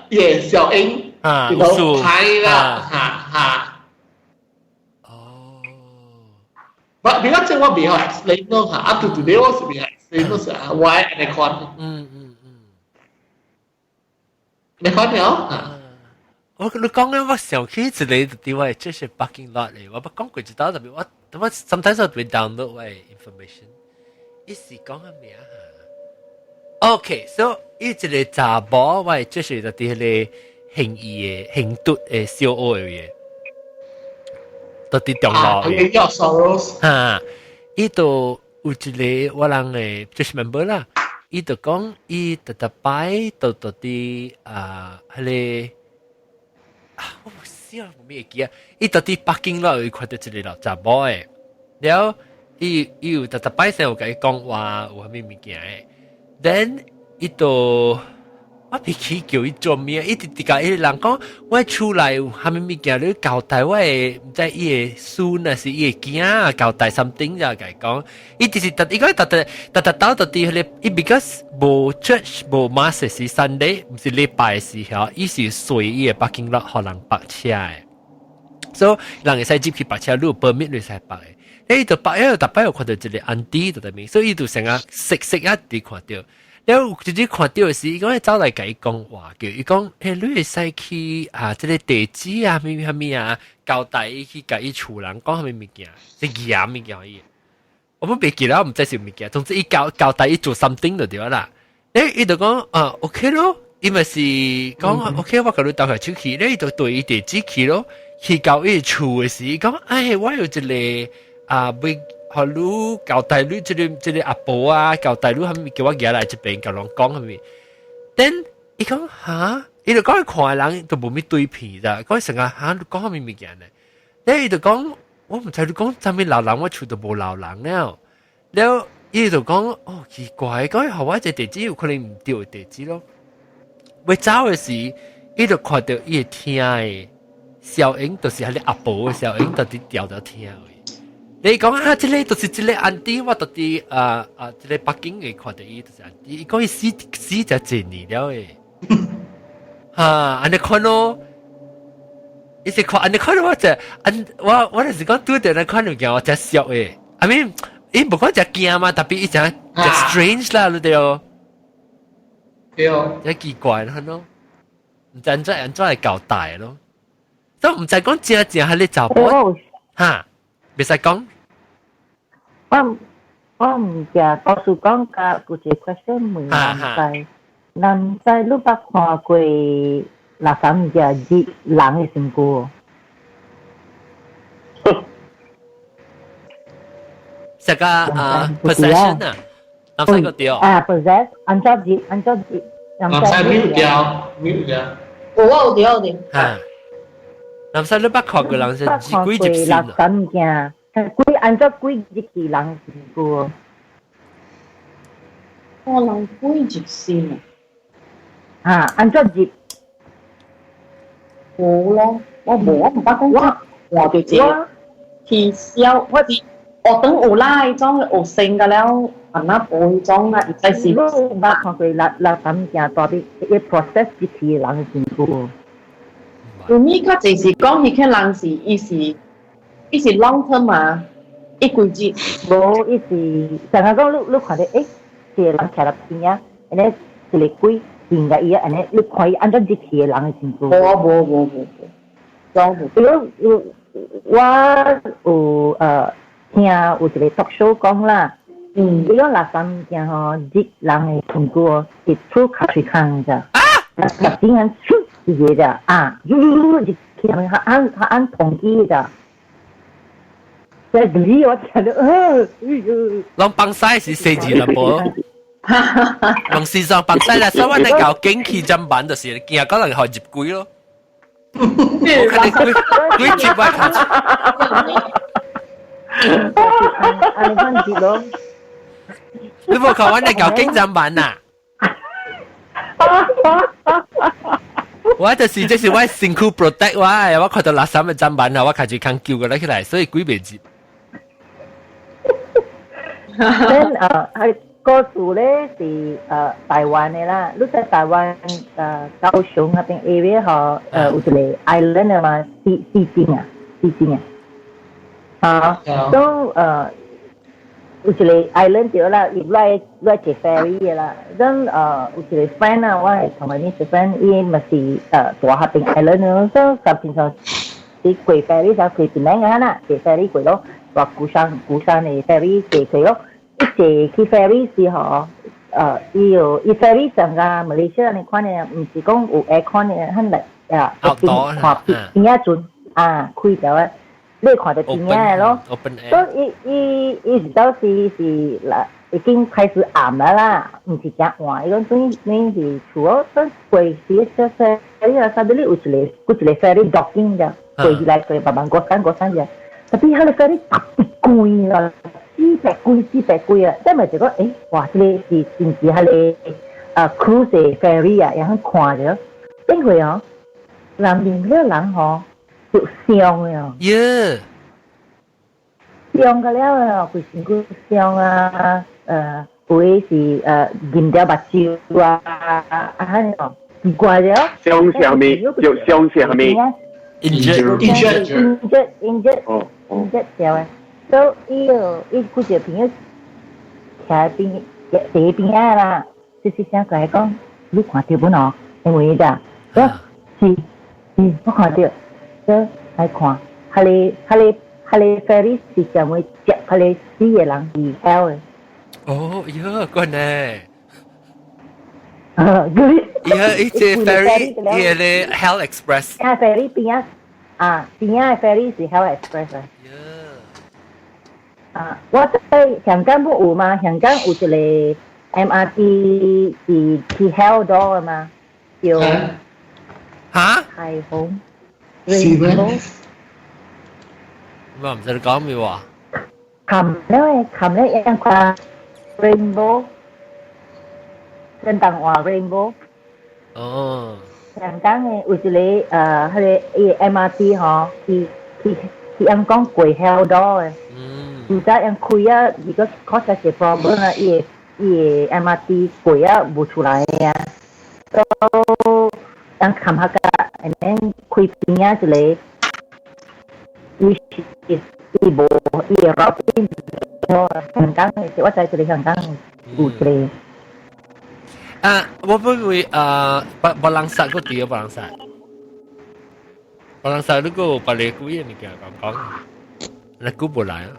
伊個小英，然後歹啦，哈哈。But because 這我未曉 explain 咯嚇，up to today 我是未曉 explain 咯是 why 按呢款。你看了啊？我你講咧，我想起一個地方，這是 parking lot 嚟，我捌講過一道，特別我我 sometimes 我會 download 我 information。伊是講個咩啊？OK，so 伊一個查某，我這是就佇彼個行醫的行嘟的小學的，就佇中路嘅。叫 Soros。哈，伊就有一個我人的就是 member 啦，伊就講伊逐逐擺都就佇啊，彼個。啊，我死啊，我未記啊！伊到佇 parking lot 有看著一個老查某的，了伊伊有逐逐擺先有共伊講話，有啥物物件的，then 伊就我袂記叫伊做咩，伊直直共彼個人講，我厝內有啥物物件，你交代我的，毋知伊的孫還是伊的囝交代 something 就共伊講，伊就是逐伊講逐逐逐逐兜就佇彼個，伊 because 無 church 無 mass 是 Sunday，毋是禮拜時候，伊是隨伊的 parking lot 予人泊車的，所以人會使入去泊車，你有 permit 你會使泊的。伊就泊，伊逐擺有看著一個 auntie 佇內面，所以伊就成日識識一直看著。了直接看著時，伊講走來共伊講話，叫伊講，欸，你會使去啊，這個地址啊，啥物啥物啊，交代伊去共伊厝人講啥物物件，是鹽物件伊。我們袂記得，我毋知是物件，總之伊交交代伊做 something 就對啦。欸，伊就講啊，OK 咯，伊咪是講 OK，我共你兜下手去，咧伊就對伊地址去咯，去到伊厝的時，伊講，哎，我有一個啊，欲予你交代你這個這個阿婆啊，交代你啥物叫我舉來這邊，共人講啥物。Then 伊講嚇，伊就講看人都無咩對片咋，講成日嚇講啥物物件呢？咧伊就講我毋知你講啥物老人，我厝都無老人了。了伊就講哦奇怪，講予我一個地址有可能毋對地址咯。欲走的時，伊就看著伊會聽的聲音，就是彼個阿婆的聲音，就佇調調聽的。你講啊，這個就是這個 auntie，我到佇啊啊，這個北京會看著伊就是 auntie，伊講伊死死才濟年了的，哈，按呢看咯，伊是看按呢看我就按我我就是講拄著咧看物件，我真俗的，I mean，伊無講真驚嘛，特別伊真真 strange 啦，你對哦，對，真奇怪咯，毋知按怎按怎會交代咯，都毋知講真正係你查某，哈。袂使講。我我毋知，告訴講甲有一個 question 問男仔，男仔你捌看過垃圾物件入人的身軀？這個啊，possession 啊，男仔個對。啊，possess，按怎入？按怎入？男仔 mute 掉，mute 掉。有啊，有對有對。嚇！男仔你捌看過人是鬼入身垃圾物件？鬼按怎鬼入去人身軀？我人鬼入身啊！啊，按怎入？無咯，我無，我毋捌講我看著一個天痟，我是學堂有啦，彼種學生個了，啊那無彼種啊，伊才是。你毋捌看過垃垃圾物件大筆，伊 process 入去人身軀？有物較濟是講，彼個人是伊是伊是 long term 嘛，伊規日。無，伊是成日講你你看著，欸，一個人徛佇邊仔，按呢一個鬼認共伊啊，按呢你看伊按怎入去的人的身軀？無無無無無，攏無。有我有呃聽有一個 talk show 講啦，伊講垃圾物件吼入人的身軀哦，是出尻喙空咋，啊，突然出一個咋，啊，入去，較按較按統計咋。在理我聽到，呃，哎呦，攏放屎是四字啦，無？用時尚放屎啦，所以我哋搞景氣砧板就是驚可能予入鬼咯。我看你鬼鬼入我看。按呢款入咯。你無看我哋搞景砧板啊？我就是這是我身軀 protect 我，我看到垃圾的砧板啊，我開始看救過來起來，所以鬼袂入。 Then 呃，係故事咧是呃台灣的啦，你在台灣呃高雄那邊 area 吼，呃有一個 island 的嘛，四四鎮啊，四鎮啊，啊，都呃有一個 island 對啦，伊來來坐 ferry 的啦，then 呃有一個 friend 啊，我係同埋呢個 friend，伊嘛是呃住彼邊 island，所以佢平常是過 ferry 就過檳城啊啦，坐 ferry 過咯，或鼓山鼓山的 ferry 坐過咯。伊坐去 ferry 時吼，呃，伊有伊 ferry 上個馬來西亞你看呢，毋是講有 aircon 的，很來啊，邊看邊邊仔船啊，開條的，你看著邊仔的咯。所以伊伊伊是到時是啦，已經開始暗了啦，毋是誠晚。伊講等等是厝哦，等過時小 ferry 啊，啥物你有一個有一個 ferry docking 的，過起來過慢慢過山過山者，特別彼個 ferry 特別貴啦。四百幾四百幾啊！這咪就講，欸，哇！這個是是毋是彼個啊 cruise ferry 啊？然後看著，變會哦，人面了人吼就傷了。耶！傷個了啊，規身軀傷啊，呃，有的是呃，飲掉目睭啊，啊，啊，哦，奇怪著。傷是啥物？就傷是啥物？Injured injured injured injured 掉的。所以伊哦，伊幾個朋友徛邊地邊仔啦，細細聲共伊講，你看著無喏？因為咋？我是是，我看著，所以來看，彼個彼個彼個 ferry 是專門接彼個死的人去 hell 的。哦，喲，關呢？啊，伊伊這 ferry，伊個 Hell Express。啊，ferry 邊仔啊，邊仔的 ferry 是 Hell Express 啊。啊，我在香港不有嗎？香港有一個 MRT 是去 Hell door 的嘛？叫嚇？彩虹。是咩？我唔知你講咩話。冚咧，冚咧一樣看 rainbow，跟當話 rainbow。哦。香港嘅有一個彼个伊 MRT 吼，伊伊伊按講過曉多嘅。嗯。而家按開啊，如果確實是 problem 啊，伊個伊個 MRT 過啊無出來啊，都按冚下個，and then 開邊仔一個，伊是伊無伊個 routing，香港嘅，我知一個香港有一個。啊，我不會啊，白白人殺個地白人殺，白人殺你個白你幾個物件講講，你估無來啊？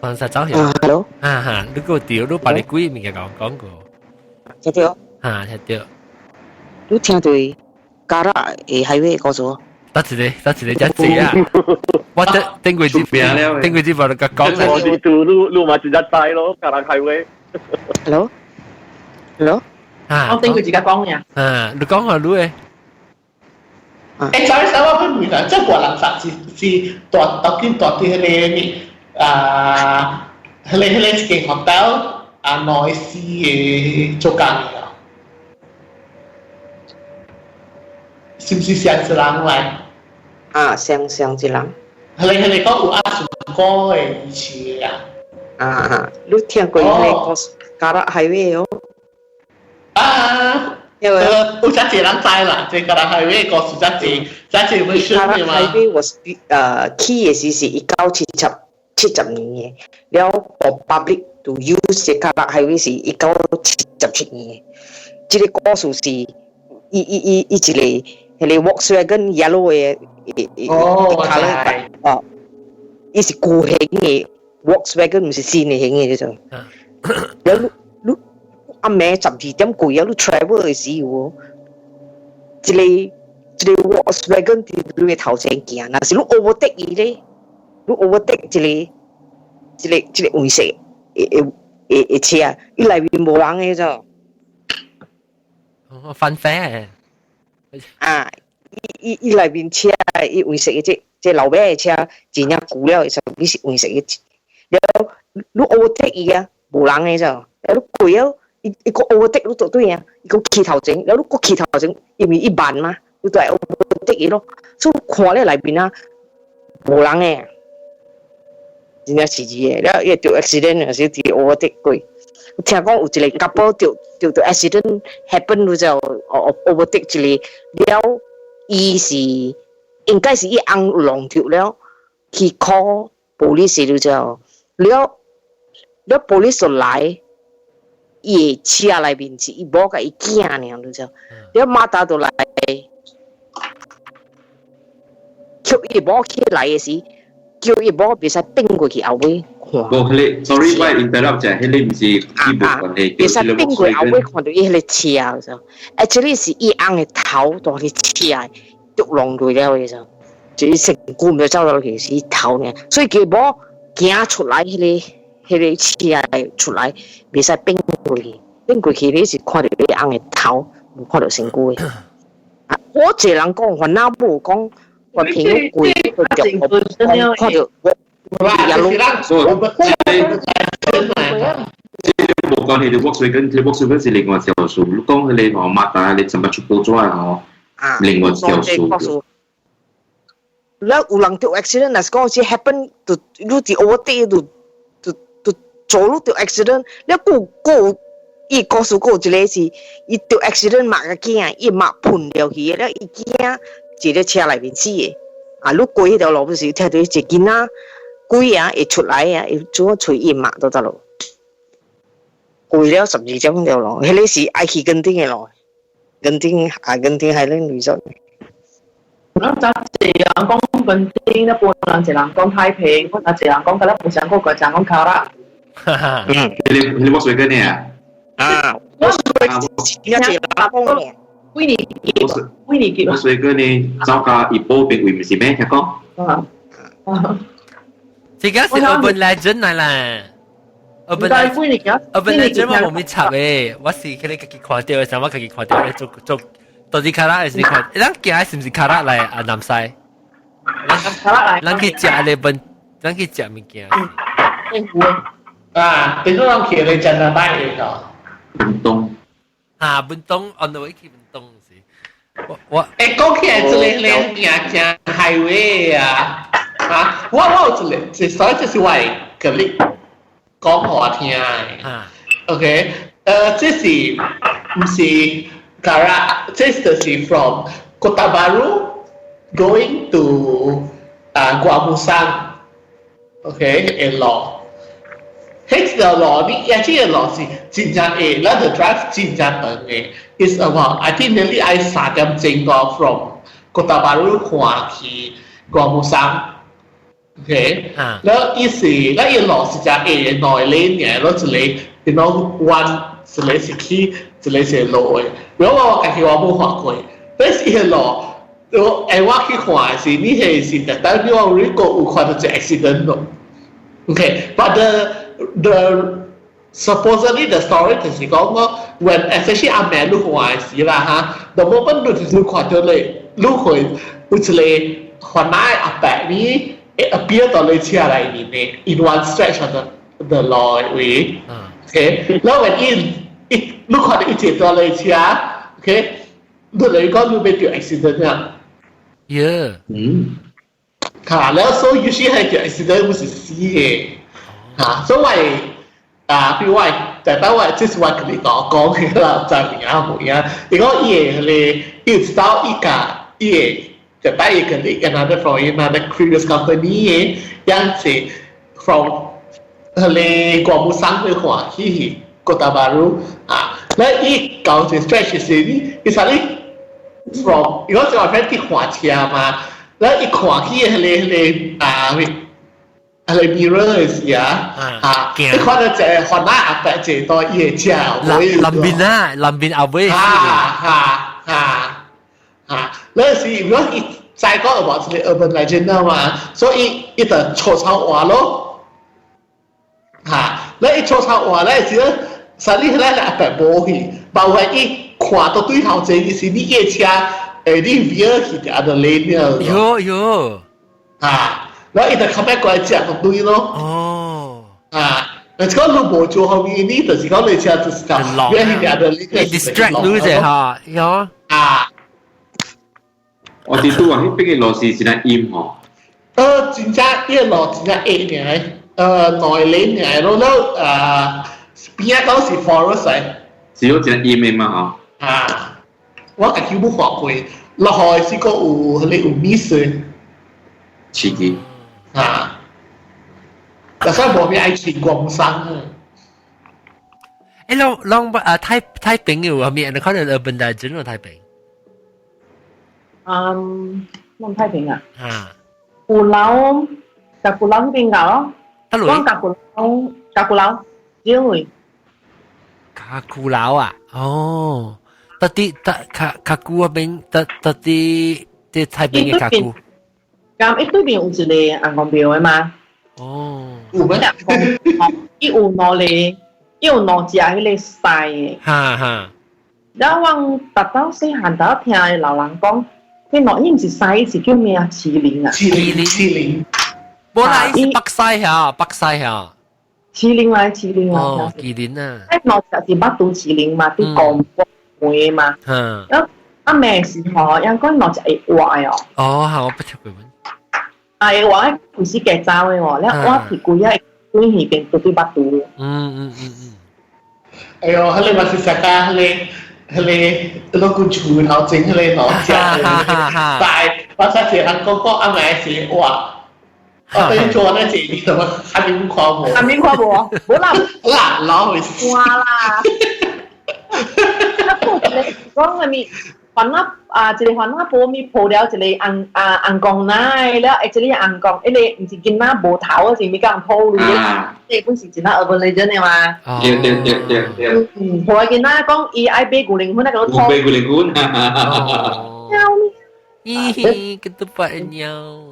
白人殺走去。啊，hello。啊哈，你個地你白你幾個物件講講過。聽到。啊，聽到。你聽到 Karak 的 highway 故事？得一個，得一個，遮濟啊！我頂頂過這邊，頂過這邊就甲講。我哋做路路嘛，直接知咯，Karak highway。 Hello。Hello，啊，我頂佢自己講嘅。啊，你講下你誒。誒，sorry，我分唔明，即係個人殺是是大到見大啲彼個啊，彼個彼個一間 hotel 啊，內絲嘅做工嘅啊，是唔是上一人來？啊，上上一人。彼個彼個講有阿叔哥嘅以前啊。啊啊，你聽過彼個 Karak highway 哦？啊，有遮濟人知啦，這 Karak highway 故事遮濟，遮濟會選嘅嘛。Highway was 起嘅時是1977年嘅，了後 public to use 這 Karak highway 是1977年嘅。這個故事是伊伊伊伊一個彼個 Volkswagen yellow 嘅，哦，哦，伊是舊型嘅 Volkswagen，毋是新嘅型嘅這種。了你你暗暝12點幾啊，你 travel 嘅時候，一個一個 Volkswagen 佇你嘅頭前行，若是你 overtake 伊咧，你 overtake 一個一個一個黃色的的的的車，伊內面無人嘅啫。哦，翻飛。啊，伊伊伊內面車，伊黃色嘅這這老尾嘅車，真正舊了，啥物是黃色嘅。了，你 overtake 伊啊，無人嘅啫。了，你過了，伊伊閣 overtake 你就對啊，伊閣去頭前，了你閣去頭前，因為伊慢嘛，你就會 overtake 伊咯。所以看咧內面啊，無人嘅，真正是字嘅。了，伊會著 accident 時佇 overtake 過。聽講有一個 couple 著著著 accident happen 咗之後，overtake 一個了，伊是應該是伊翁弄著了，去 call police 咗之後，了了 police 就來，伊的車內面是伊某佮伊囝爾，你知？了馬達就來，叫伊某起來的時，叫伊某袂使轉過去後尾看。無，彼個，sorry，我 interrupt 者，彼個毋是伊無關係，袂使轉過後尾看到伊彼個車，就，actually 是伊翁的頭佇咧車著弄落了的，就，就伊身軀毋知走落去是伊頭爾，所以伊某行出來彼個。彼個車出來，袂使變過去，變過去你是看到伊翁的頭，無看到身軀的。啊，我一個人講，番仔母講，我朋友過去就講看到我，也攏。這無關係，你 Volkswagen，你 Volkswagen 是另外一條數。你講彼個吼馬達，你怎麼出報紙吼？另外一條數。了有人著 accident，若是講是 happen，就你佇 overtake 就。做路著 accident，了閣閣伊故事閣有一個是，伊著 accident 罵個囝，伊罵噴掉去，了伊囝坐咧車內面死的。啊，你過彼條路不是聽到一個囡仔鬼啊會出來啊，會怎揣伊罵都得咯。過了12點條路，彼個是愛去墾丁的路，墾丁啊，墾丁 Highland Resort。我早一個人講墾丁，一半人一個人講太平，我一個人講甲了，無想過個人講 Karak。嗯，你你冇水跟你啊？啊，我應該是老公嘅。幾年級？幾年級？我水哥呢，走到一波邊位唔是咩？聽講。啊。這個是 urban legend 嚟啦。Urban Legend Urban Legend 我無咪插嘅，我是佢哋家己看到，想我家己看到，做做到底卡拉是看，咱行是毋是卡拉來啊南西？卡拉來。咱去食咧本，咱去食物件。啊，等於咱去咧加拿大嘅個。文東。啊，文東 on the way 去文東是。我我誒講起來，這個咧名正 highway 啊，啊，我我有一個，這所以這是我的經歷講予我聽的。OK，這是毋是 Karak，這就是 from Kota Bharu going to 啊 Gua Musang。OK，的路。彼條路你也這個路是真正會，咱就 drive 真正長的。It's about I think nearly 愛3點鐘個 from Kota Bharu 看去 Gua Musang。OK，แล้ว伊是，咱伊路是只下的兩 lane 爾，咯一个，you know one 一个是起，一个是落的。如果我家己我無看過，但是伊個路，我誒我去看的是，你彼是特等我如果有看到一個 accident 咯。OK，but the supposedly the story 就是講我 when especially 阿妹你看的時啦哈，the moment 你你看到咧，你會有一個番仔阿伯呢會 appear 到你車內面的 in one stretch of the 路的位，OK，然後 when 伊伊你看到伊坐到你車，OK，你嚟講你欲著 accident 啊？ Yeah，嗯，嚇，然後所以有時係著 accident 不是死的，嚇，所以我啊，比如我特擺我這是我跟你講講的啦，唔知有影無影。伊講伊會彼個，伊有一道伊共伊會特擺伊跟你 another from another previous company 的，樣子 from 彼個 Gua Musang 去看去去 Kota Bharu 啊，那伊到一 stretch 時，你伊啥你 from 伊講是我 friend 去看車嘛，那伊看去彼個彼個啊。彼個 mirror 的時啊，啊，你看到一個番仔阿伯坐到伊的車後尾。南邊啊，南邊後尾。啊啊啊啊！那時如果伊知講有無一個 urban legend 嘛，所以伊就錯抄話咯。嚇！那伊錯抄話咧時，實你彼個阿伯無去，包括伊看到對頭前，伊是你的車，誒，你 veer 去 the other lane 了。喲喲。啊！然後伊就後尾過來食個對咯。哦。啊，若是講你無做後面，你就是講你車就是講，原來兩個你 distract 你者哈，有。啊。我哋都話彼邊个路是真陰吼。真正伊個路真正矮爾，兩 lane 爾咯，了邊仔講是 forest 來。是有真陰的嘛吼。啊，我家己無看過，落雨時閣有彼個有 mist 的。刺激。啊！但是無咩愛去光山啊。誒，攏攏啊，太太平有啥物？你看到 urban legend 太平？嗯，攏太平啊。啊。鼓樓，甲鼓樓彼邊搞咯。講甲鼓樓，甲鼓樓，只會。甲鼓樓啊？哦，到底得較較久嗰邊，得到底佇太平的較久。咁一對面有一個紅公廟的嘛？哦，有咩？伊有兩個，伊有兩隻彼個獅的。哈哈。然後我逐早細漢就聽老人講，彼兩伊毋是獅，是叫咩啊？麒麟啊！麒麟，麒麟。無啦，伊是北獅嚇，北獅嚇。麒麟來，麒麟來。哦，麒麟啊！彼兩隻是肉肚麒麟嘛，佇公門嘛。嗯。然後啊，暝時吼，人講兩隻會活的哦。哦，好，我不聽過。啊，會活的規時加走的哦，了我鐵規仔對彼邊對對肉肚。哎喲，彼個嘛是啥個？彼個彼個老古厝頭前彼個老食的，但係我才一個人講講阿暝時哇，我等於做那這你怎麼還沒看無？還沒看無？無啦，啦，老會看啦。啊，講一個講啥物？番仔啊，一個番仔婆咪抱了一個紅啊紅公奶，了後一個紅公，彼個毋是囡仔無頭，是咪共人抱去？這本是真正 urban legend 的嘛？對對對對對。嗯，抱個囡仔講伊愛買牛奶粉，那個買牛奶粉。咦，ketupat 貓。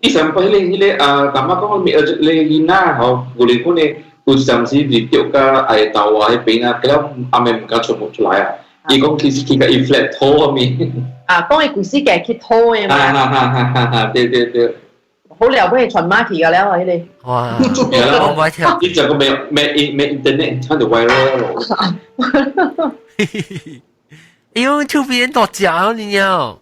伊上擺彼個彼個啊，感覺講咪你囡仔吼牛奶粉的，有陣時是掉甲愛豆啊迄邊啊，佢了阿妹毋敢出門出來啊。伊講其實去甲伊 flat 拖咪。啊，講伊規世界去拖的嘛。哈哈哈哈哈！對對對。好了，尾傳馬去個了啊，迄個。哇！我唔聽。伊就個沒沒沒 internet，差就 viral 咯。哎呦，厝邊大隻哦，你鳥。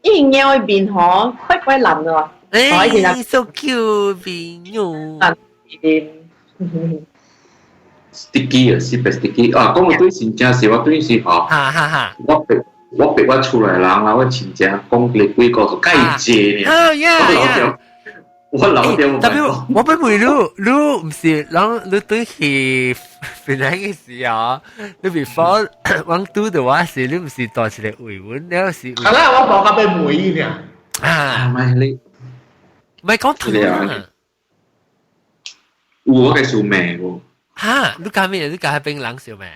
伊貓的面吼，怪怪藍的哦。哎，so cute 面喲。啊，面。 sticky 啊，是白 sticky 啊！講到對真正是我對是吼，哈哈哈！我別我別我厝內人啦，我親戚講個幾個就介濟呢。哦呀呀！我老掉。特別我不問你，你唔是人你對去檳城嘅時候，你 before 往拄的話是，你唔是帶一個慰問，了是。係啦，我講較欲問呢。啊，唔係你，唔係講土啊。有我嘅數命喎。哈！你講咩？你講係檳榔燒咩？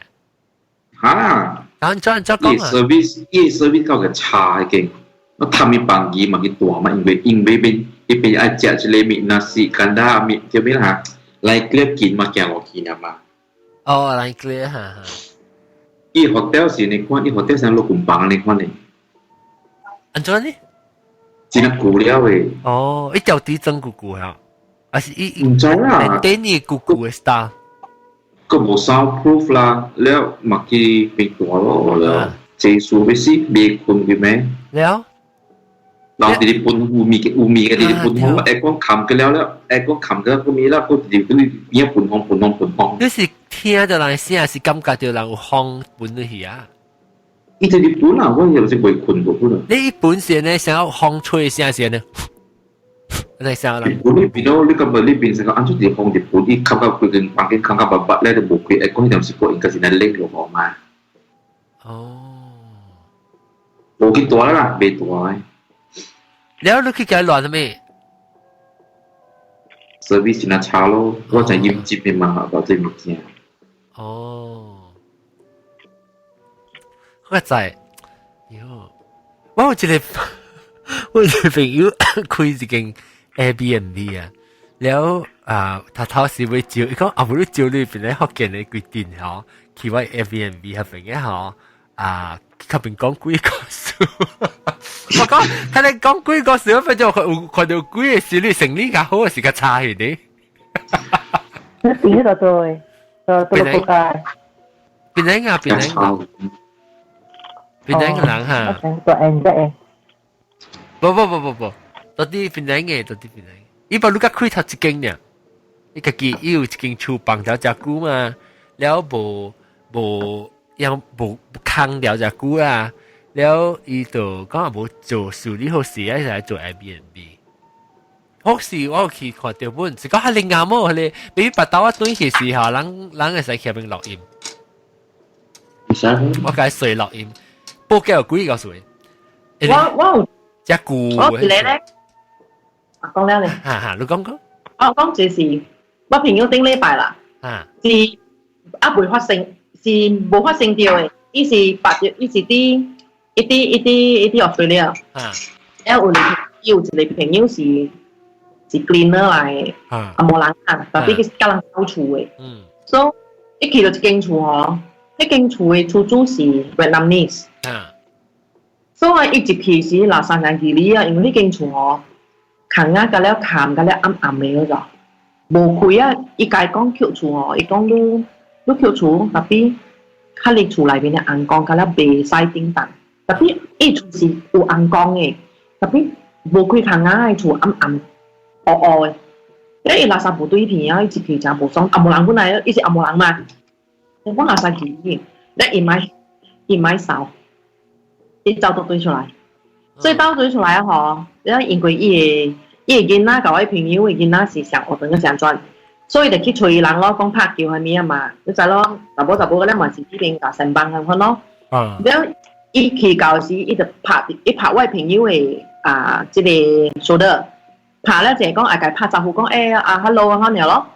哈！然後怎怎講啊？service 伊 service 夠個差已經，我探伊房間嘛去大嘛，因為因為邊一邊愛食一個麵，若是簡單麵叫咩啦？來 clip 見嘛行落去嘛。哦，來 clip 哈哈。伊 hotel 是你看，伊 hotel 像落滾房你看呢？按怎呢？真係舊了的。哦，伊條底真舊舊啊，還是伊？毋知啦。等你舊舊的 style。個無 soundproof 啦，了嘛去變大咯，了濟數欲死，袂睏去咩？了，然後直直噴霧嘅霧嘅，直直噴風，會講冚個了了，會講冚個個物啦，閣直直去變噴風噴風噴風。你是聽著人聲，還是感覺著人有風噴入去啊？伊直直噴啊，我又是袂睏過本啊。你本身呢，想要風吹聲先呢？你想人？我你變到你感覺你變成個按出地方日本，伊冚到規間房間冚到白白咧，就無開，會講迄陣時過應該是來冷落雨嘛。哦，無去大啦，袂大的。了你去共亂啥物？service 真差咯，我就飲酒的嘛，搞這物件。哦，我知，喲，我有一個，我有一個朋友開一間 Airbnb 啊，了啊，頭頭是欲招，伊講啊，無你招你邊咧福建的規定吼，去我 Airbnb 彼邊的吼，啊，彼邊講幾個事，我講，睇你講幾個事，反正有看著幾个事，你生理較好，是較差去呢？你邊度做的？做做國家？檳城啊，檳城，檳城個人哈。做 N 的。不不不不不。到底檳城的，到底檳城。伊把你甲開頭一間爾，伊家己伊有一間厝放著誠久嘛，了無無樣無空了誠久啊，了伊就講無做處理好事，愛來做 Airbnb。好時我有去看著本，是講較靈驗無，彼個比腹兜我轉去時候，人人會使去彼邊錄音。我共伊隨錄音，報價有幾個數？我我有遮久。我一個咧。啊，講了咧。哈哈，你講講。我講就是我朋友頂禮拜啦，是啊未發生，是無發生著的，伊是白著，伊是佇伊佇伊佇伊佇 Australia。啊。有一個有一個朋友是是 cleaner 來的，啊無人啊，特別去佮人鬥厝的。所以伊去著一間厝吼，彼間厝的厝主是 Vietnamese。所以伊入去時垃圾人距離啊，因為彼間厝吼。空啊，佮了崁佮了暗暗的嗰種，無開啊！伊共伊講抾厝吼，伊講你你抾厝，tapi 較你厝內面的紅光佮了袂使叮當，tapi 伊厝是有紅光的，tapi 無開空啊，伊厝暗暗烏烏的，因為伊垃圾無對片啊，伊入去誠無爽，啊無人本來伊是紅毛人嘛，我垃圾去，咧伊莫伊莫掃，伊走倒轉出來。所以倒轉出來吼，了因為伊的伊的囡仔佮我朋友的囡仔是上學堂个上轉，所以就去揣人咯，講拍球啥物啊嘛，你知咯，查某查某個咧嘛是這邊共先幫咁款咯。了伊去到時，伊就拍伊拍我朋友的啊，這個 shoulder，拍了一下講啊，共拍招呼講，欸啊，hello 啊，爾咯。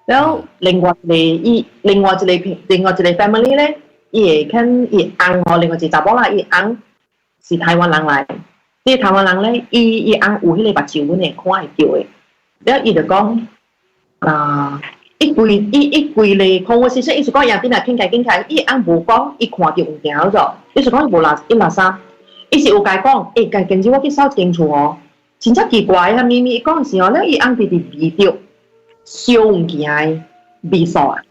了另外一個伊另外一個朋另外一個 family 咧，伊會肯伊翁吼，另外一個查某啦，伊翁是台灣人來。這個台灣人咧，伊伊翁有彼個目睭，阮會看會著的。了伊就講啊，伊規伊伊規個 conversation，伊是講人啲來傾偈傾偈，伊翁無講，伊看到物件咗，伊是講伊無垃伊垃圾，伊是有共講，欸，近日我去掃一間厝哦，真正奇怪啊！明明伊講時候咧，伊翁直直聞著燒物件的味素啊，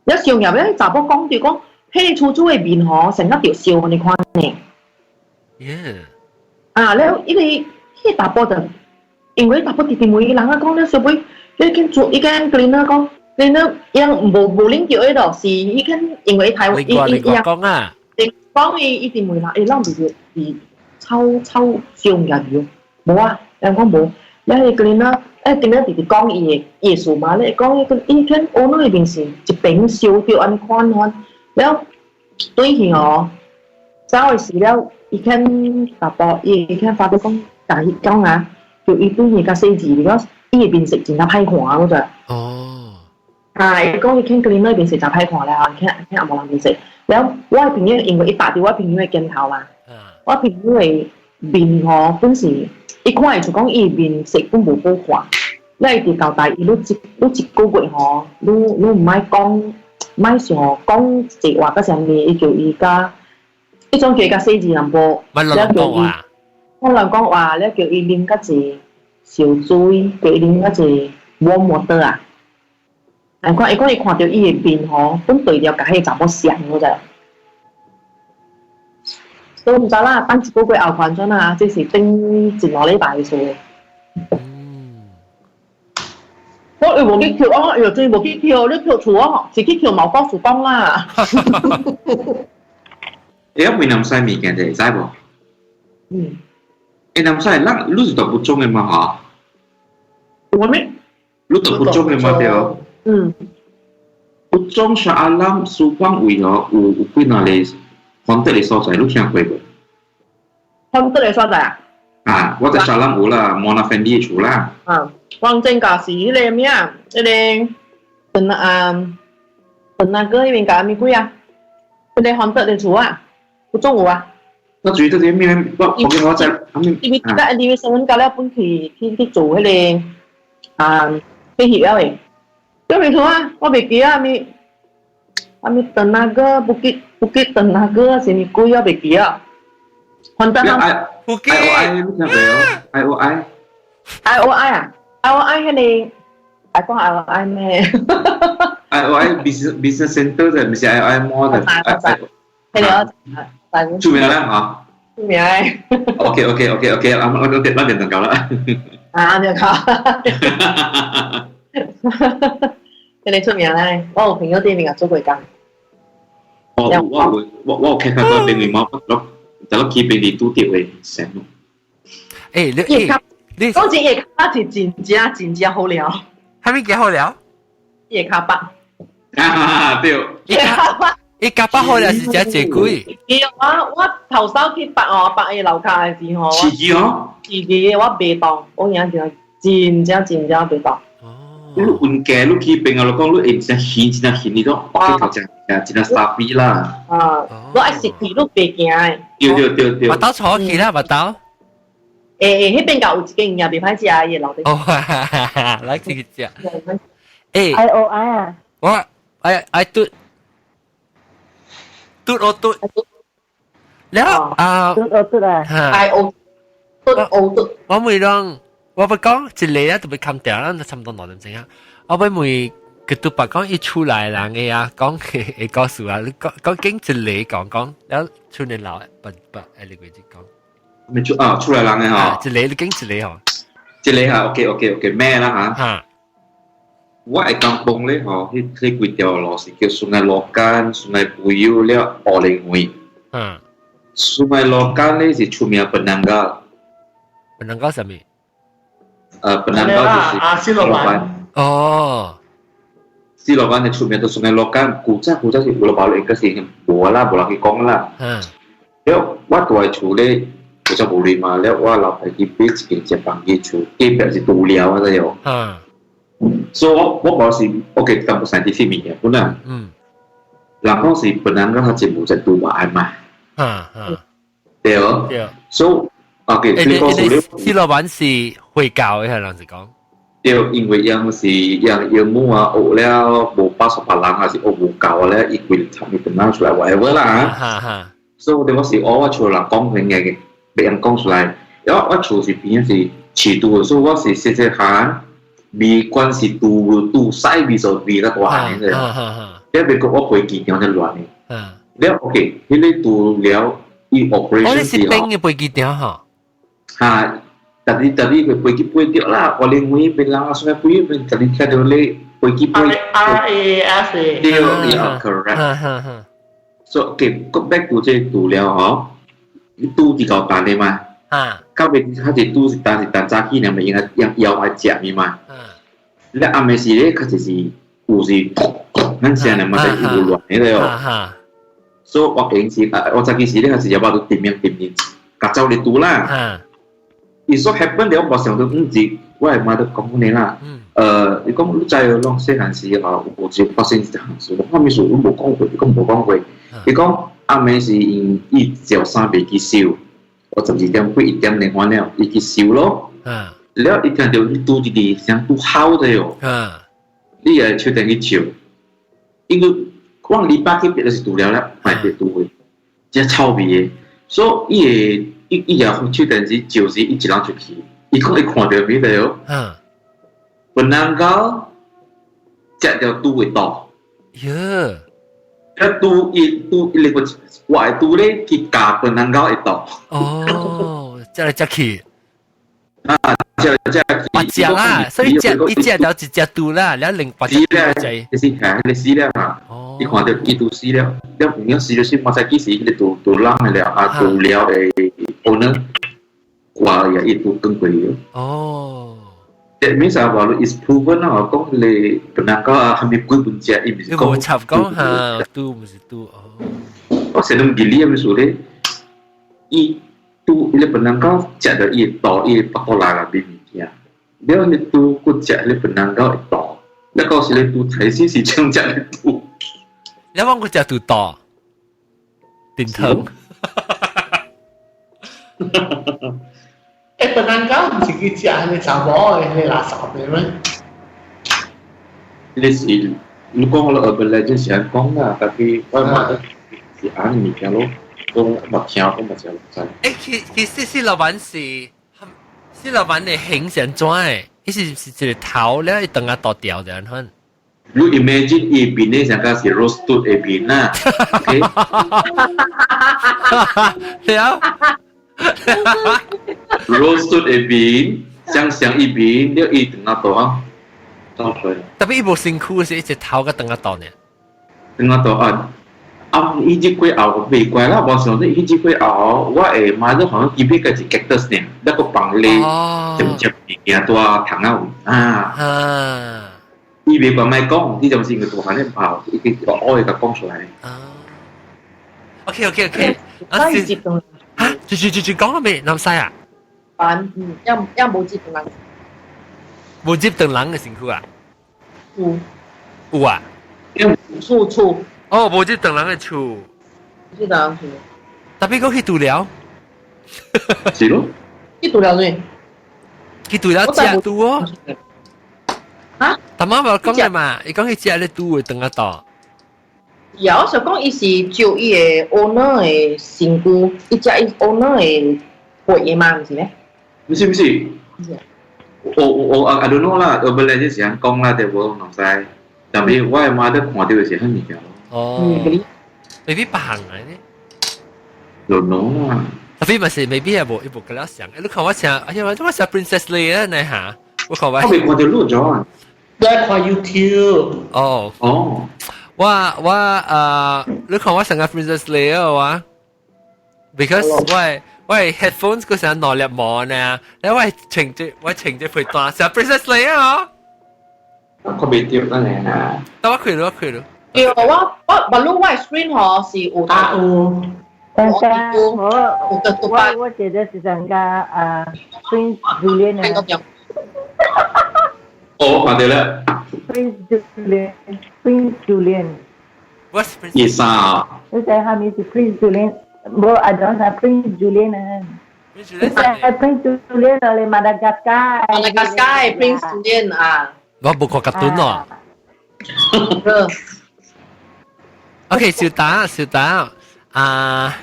一燒入咧，查某講著講，彼個厝主的面吼，成個著燒你看呢。 啊，了，因為彼個查埔就，因為查埔直直問伊人啊講了，小尾，你間做伊間 cleaner 講，cleaner 伊人無無領著彼度，是伊間因為台灣伊伊伊講啊，講伊一直問人，欸，咱毋是是臭臭燒物件味無啊，人講無，了彼個 cleaner，欸，cleaner 直直講伊的意思嘛，咧講伊個伊間 owner 的面是一邊燒著按呢款款，了對去哦，走的時了。伊肯查埔，伊肯發覺講，共伊講啊，就伊對伊較細緻，because 伊的面色真正歹看嗰陣。哦。啊，伊講伊肯 cleaner 面色真歹看了，肯肯也無人面色。了，我的朋友因為伊搭佇我朋友的肩頭嘛，我朋友的面吼本是，伊看會出講伊的面色本無好看。了伊直交代伊，你一你一個月吼，你你毋愛講，毋愛想講濟話，佮啥物，伊叫伊佮。彼種叫伊較細緻淡薄，了叫伊，我亂講話，了叫伊啉較濟燒水，叫伊啉較濟 warm water 啊。難看，伊講伊看著伊的面吼，本對著共彼個查某像嗰隻。都毋知啦，等一個月後看準啊，這是頂一兩禮拜的事。我又無去抾，我又真無去抾，你抾厝我，是去抾毛故事講啦。欸，越南西物件就會知無？嗯。越南西，咱你是讀不中的嘛？吼。我咩？你讀不中的嘛？對。嗯。蒲種沙阿蘭梳邦位吼，有有幾若個 haunted 的所在，你聽過無？haunted 的所在啊？啊，我在沙蘭有啦，摩納芬迪的厝啦。啊，王正家是彼個咩啊？彼個陳啊陳阿哥彼邊共啥物鬼啊？彼個 haunted 的厝啊？蒲種有啊？我注意到啲咩？我我見我在，因為在因為新聞搞了本去去去做彼個啊，去翕了的。叫咩厝啊？我袂記啊，物啊物鄧那個 Bukit Bukit 鄧那個啥物鬼啊？袂記啊。反正啊，Bukit I O I 你聽過 I O I I O I 啊？I O I 彼個，愛講 I O I 咩？I O I business business center 就毋是 I O I mall 就。彼個我出名啦嚇！出名。 OK OK OK OK，啱我我我電就夠啦。啊，就夠。彼個出名咧，我有朋友佇面做過工。我我我我有看看到邊位貓，我就落去邊裡拄著的成。欸，你你講真，葉卡是真正真正好料。啥物叫好料？葉卡巴。啊對。葉卡巴。伊夾巴好料是食濟鬼。我我頭首去拔哦，拔伊樓跤的時候。刺激哦。刺激我袂當，我影就真正真正袂當。你運價你去邊啊？你講你會真耳真耳，你講我頭真真傻逼啦。啊！我愛食去，你袂驚的。對對對對。腹兜坐去啦，腹兜。欸欸，彼邊有一間也袂歹食，伊樓頂。哦，來自己食。欸。 I O I 啊。我愛愛嘟嘟哦嘟。了啊。嘟哦嘟啊。 I O 嘟 O 嘟。我每當我不講一個啊，特別冚掉啦，差唔多2點鐘啊。我欲問佢都白講伊出來人嘅啊，講會告訴啊，你講講經一個講講，了出嚟老不不，你個就講。咪出啊出來人嘅嗬，一個你經一個嗬，一個嚇，OK OK OK 咩啦嚇？嚇，我的甘榜咧吼，彼彼幾條路是叫 Sungai Lokan、Sungai Puyu 了烏龍會。Sungai Lokan 咧是出名 Penanggal。 Penanggal 啥物？Penanggal 就是啊，西羅灣。哦。西羅灣係出名到 Sungai Lokan，古早古早是烏羅巴應該是無啦，無人去講啦。了我住的厝咧，古早無錢嘛，了我老爸去買一間食房嘅厝，隔壁是除了啊，這樣。所以我我無是 OK，淡薄 scientific 物件本來。人講是 Penanggal 較濟無在拄嘛愛嘛。對哦。對。所以 OK，你講西羅灣是回教嘅，係人是講。對，因為樣是樣藥母啊，學了無88人，還是學無夠咧，伊規插伊電腦出來 whatever 啦。哈哈。所以我是我厝人講佢嘅，別人講出來。因為我厝是邊是飼豬的，所以我是細細漢，味管是豬豬屎味就味較大漢的。你別講我飛機場咧亂的。了 OK，彼個除了伊 operation 哦，你是冰嘅飛機場吼？哈，特別特別佢飛機飛掉啦，我連每邊人啊，所以飛邊特別聽到你飛機飛。 RAF 對，對，correct。所以 OK，go back to 這除了吼，你拄佇高單的嘛？啊。到尾較濟拄是單是單早起，兩咪應該用腰來食物嘛。你暗暝時咧，較濟是有時，咱聲咧嘛是有亂的了。所以我平時啊，我早起時咧，較是入巴都點樣點樣，甲走嚟拄啦。伊所 happen 了，我想到毋是，我會媽都講你啦。伊講你知攏細漢時吼，有一發生一項事，我咪事，我無講過，伊講無講過。伊講暗暝時因伊照衫袂去收，我12點幾1點電話了，伊去收咯。了伊聽到你拄一個聲拄吼的哦。你也手電去照，因為我禮拜去別就是除了了，賣別拄的，真臭味的。所以伊會伊伊也手電時照時，伊一人出去，伊講伊看到咩的哦？Penanggal 食著豬的肚。喲！一豬伊豬伊個壞豬咧去咬 penanggal 的肚。哦，食來食去。啊，食來食去。八隻啦，所以食一隻就一隻豬啦，了另八隻豬仔。你是係你死了嘛？伊看到伊都死了，了唔曉死了死，嘛知幾時彼個豬豬人的了，啊豬了的 owner 掛也伊都更過了。哦。 That means 啊，話 is proven 啦，講你 penanggal 啊，係咪鬼本隻？伊毋是講。無插講嚇，豬毋是豬哦。我成日唔記得咩數咧，伊豬伊個 penanggal 食到伊肚，伊腹肚內內面物件，了你豬閣食你 penanggal 的肚，那個時你豬才是是將食你豬。你講佢食豬肚，電疼。欸，penanggal 毋是去食彼个查某的彼个垃圾的咩？你是你講我 urban legend 是按講啦，但是我嘛是按物件咯，講我聽我嘛是知。欸，其其實是老闆是，是老闆的形是按怎的？伊是是一個頭了，伊等下倒掉的按款。你 imagine 伊面咧上個是 roast 的面啦，OK？了。 roast 的面，雙雙一面，了伊等下倒啊，倒出來。特別伊無身軀是一隻頭佮等下倒呢。等下倒啊！啊，伊這過後袂怪啦，無想到伊這過後，我會媽都好像基本個是 cactus 呢，那個放咧，接接物件帶糖啊啊。啊！伊袂怪莫講，你就是個大漢咧跑，伊個我會共講出來。啊。OK OK OK。啊，接動。嚇！住住住住講咗未？南西啊？版嗯，一一冇接動人。冇接動人嘅身軀啊？有。有啊？厝厝。哦，無接動人嘅厝。接動人厝。特別講去除了。是咯。去除了咩？去除了食豬哦。嚇？頭媽咪講嘅嘛，伊講去食咧豬會等下到。有，我想講伊是照伊個 owner 的身軀，伊食伊 owner 的血的嘛，毋是咩？毋是毋是，我我我 I don't know 啦，我本來就是按講啦，對無攏知，但是我的媽都看到的是彼物件咯。哦，未必別行來呢。 Don't know 啦。特別嘛是未必係無伊無個了想，你看我像，哎呀，我像 Princess Leia 呢嚇，我看我。我未看到錄咗啊。你看 YouTube。哦。哦。我我你看我成個 Princess Leia 哇，because 我我 headphones 嗰時兩粒毛呢，你我穿住我穿住配單，成 Princess Leia 哦。我看袂到咱嚟啊。等我開咯，開咯。對，我我無論我 screen 嗬是有啊有。但是我我我覺得是上個啊 Prince Julian 啊。哦，看到了。 Prince Julian，Prince Julian。 What's Prince？葉生啊。你知下面是 Prince Julian，無阿講係 Prince Julian 啊。Prince Julian 嚟馬達加斯加。馬達加斯加 Prince Julian 啊。我無看卡通咯。OK，小打小打啊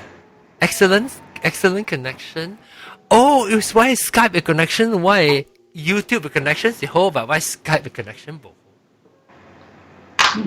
，excellent excellent connection。Oh, it was why Skype connection, why YouTube connection 是好，但 why Skype connection 無好。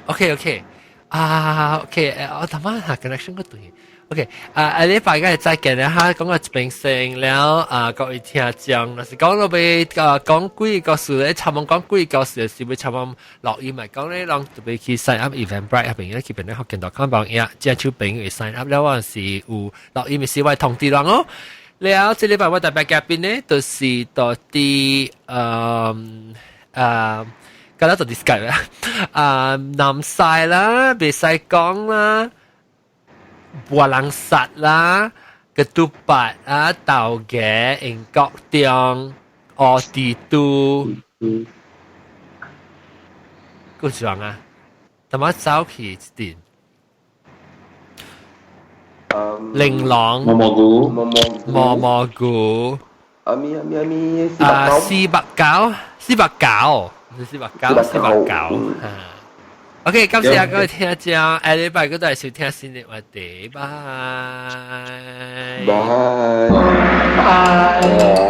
OK OK 啊 OK，我頭先下 connection 個對。OK，啊，下禮拜嘅再見啦哈，講個一邊聲了啊，各位聽眾，若是講到欲啊講幾個故事咧，差唔多講幾個故事是欲差唔多錄音咪講咧，人特別去 sign up Eventbrite 入邊咧，去邊咧福建 .com 幫伊啊，這手朋友 sign up 了，我是有錄音是我通知人哦。了，這禮拜我特別嘉賓咧，就是到佇今日就 Skype 啦，啊南西啦，袂使講啦。波浪薩啦，個杜巴啊，豆嘅英國中，奧地都，個上啊，怎麼走去一點？玲瓏，毛毛菇，毛毛毛毛菇，阿咪阿咪阿咪，啊四百九，四百九，唔是四百九，四百九啊。OK，感謝各位聽眾，下禮拜閣來收聽新的話題，拜拜拜。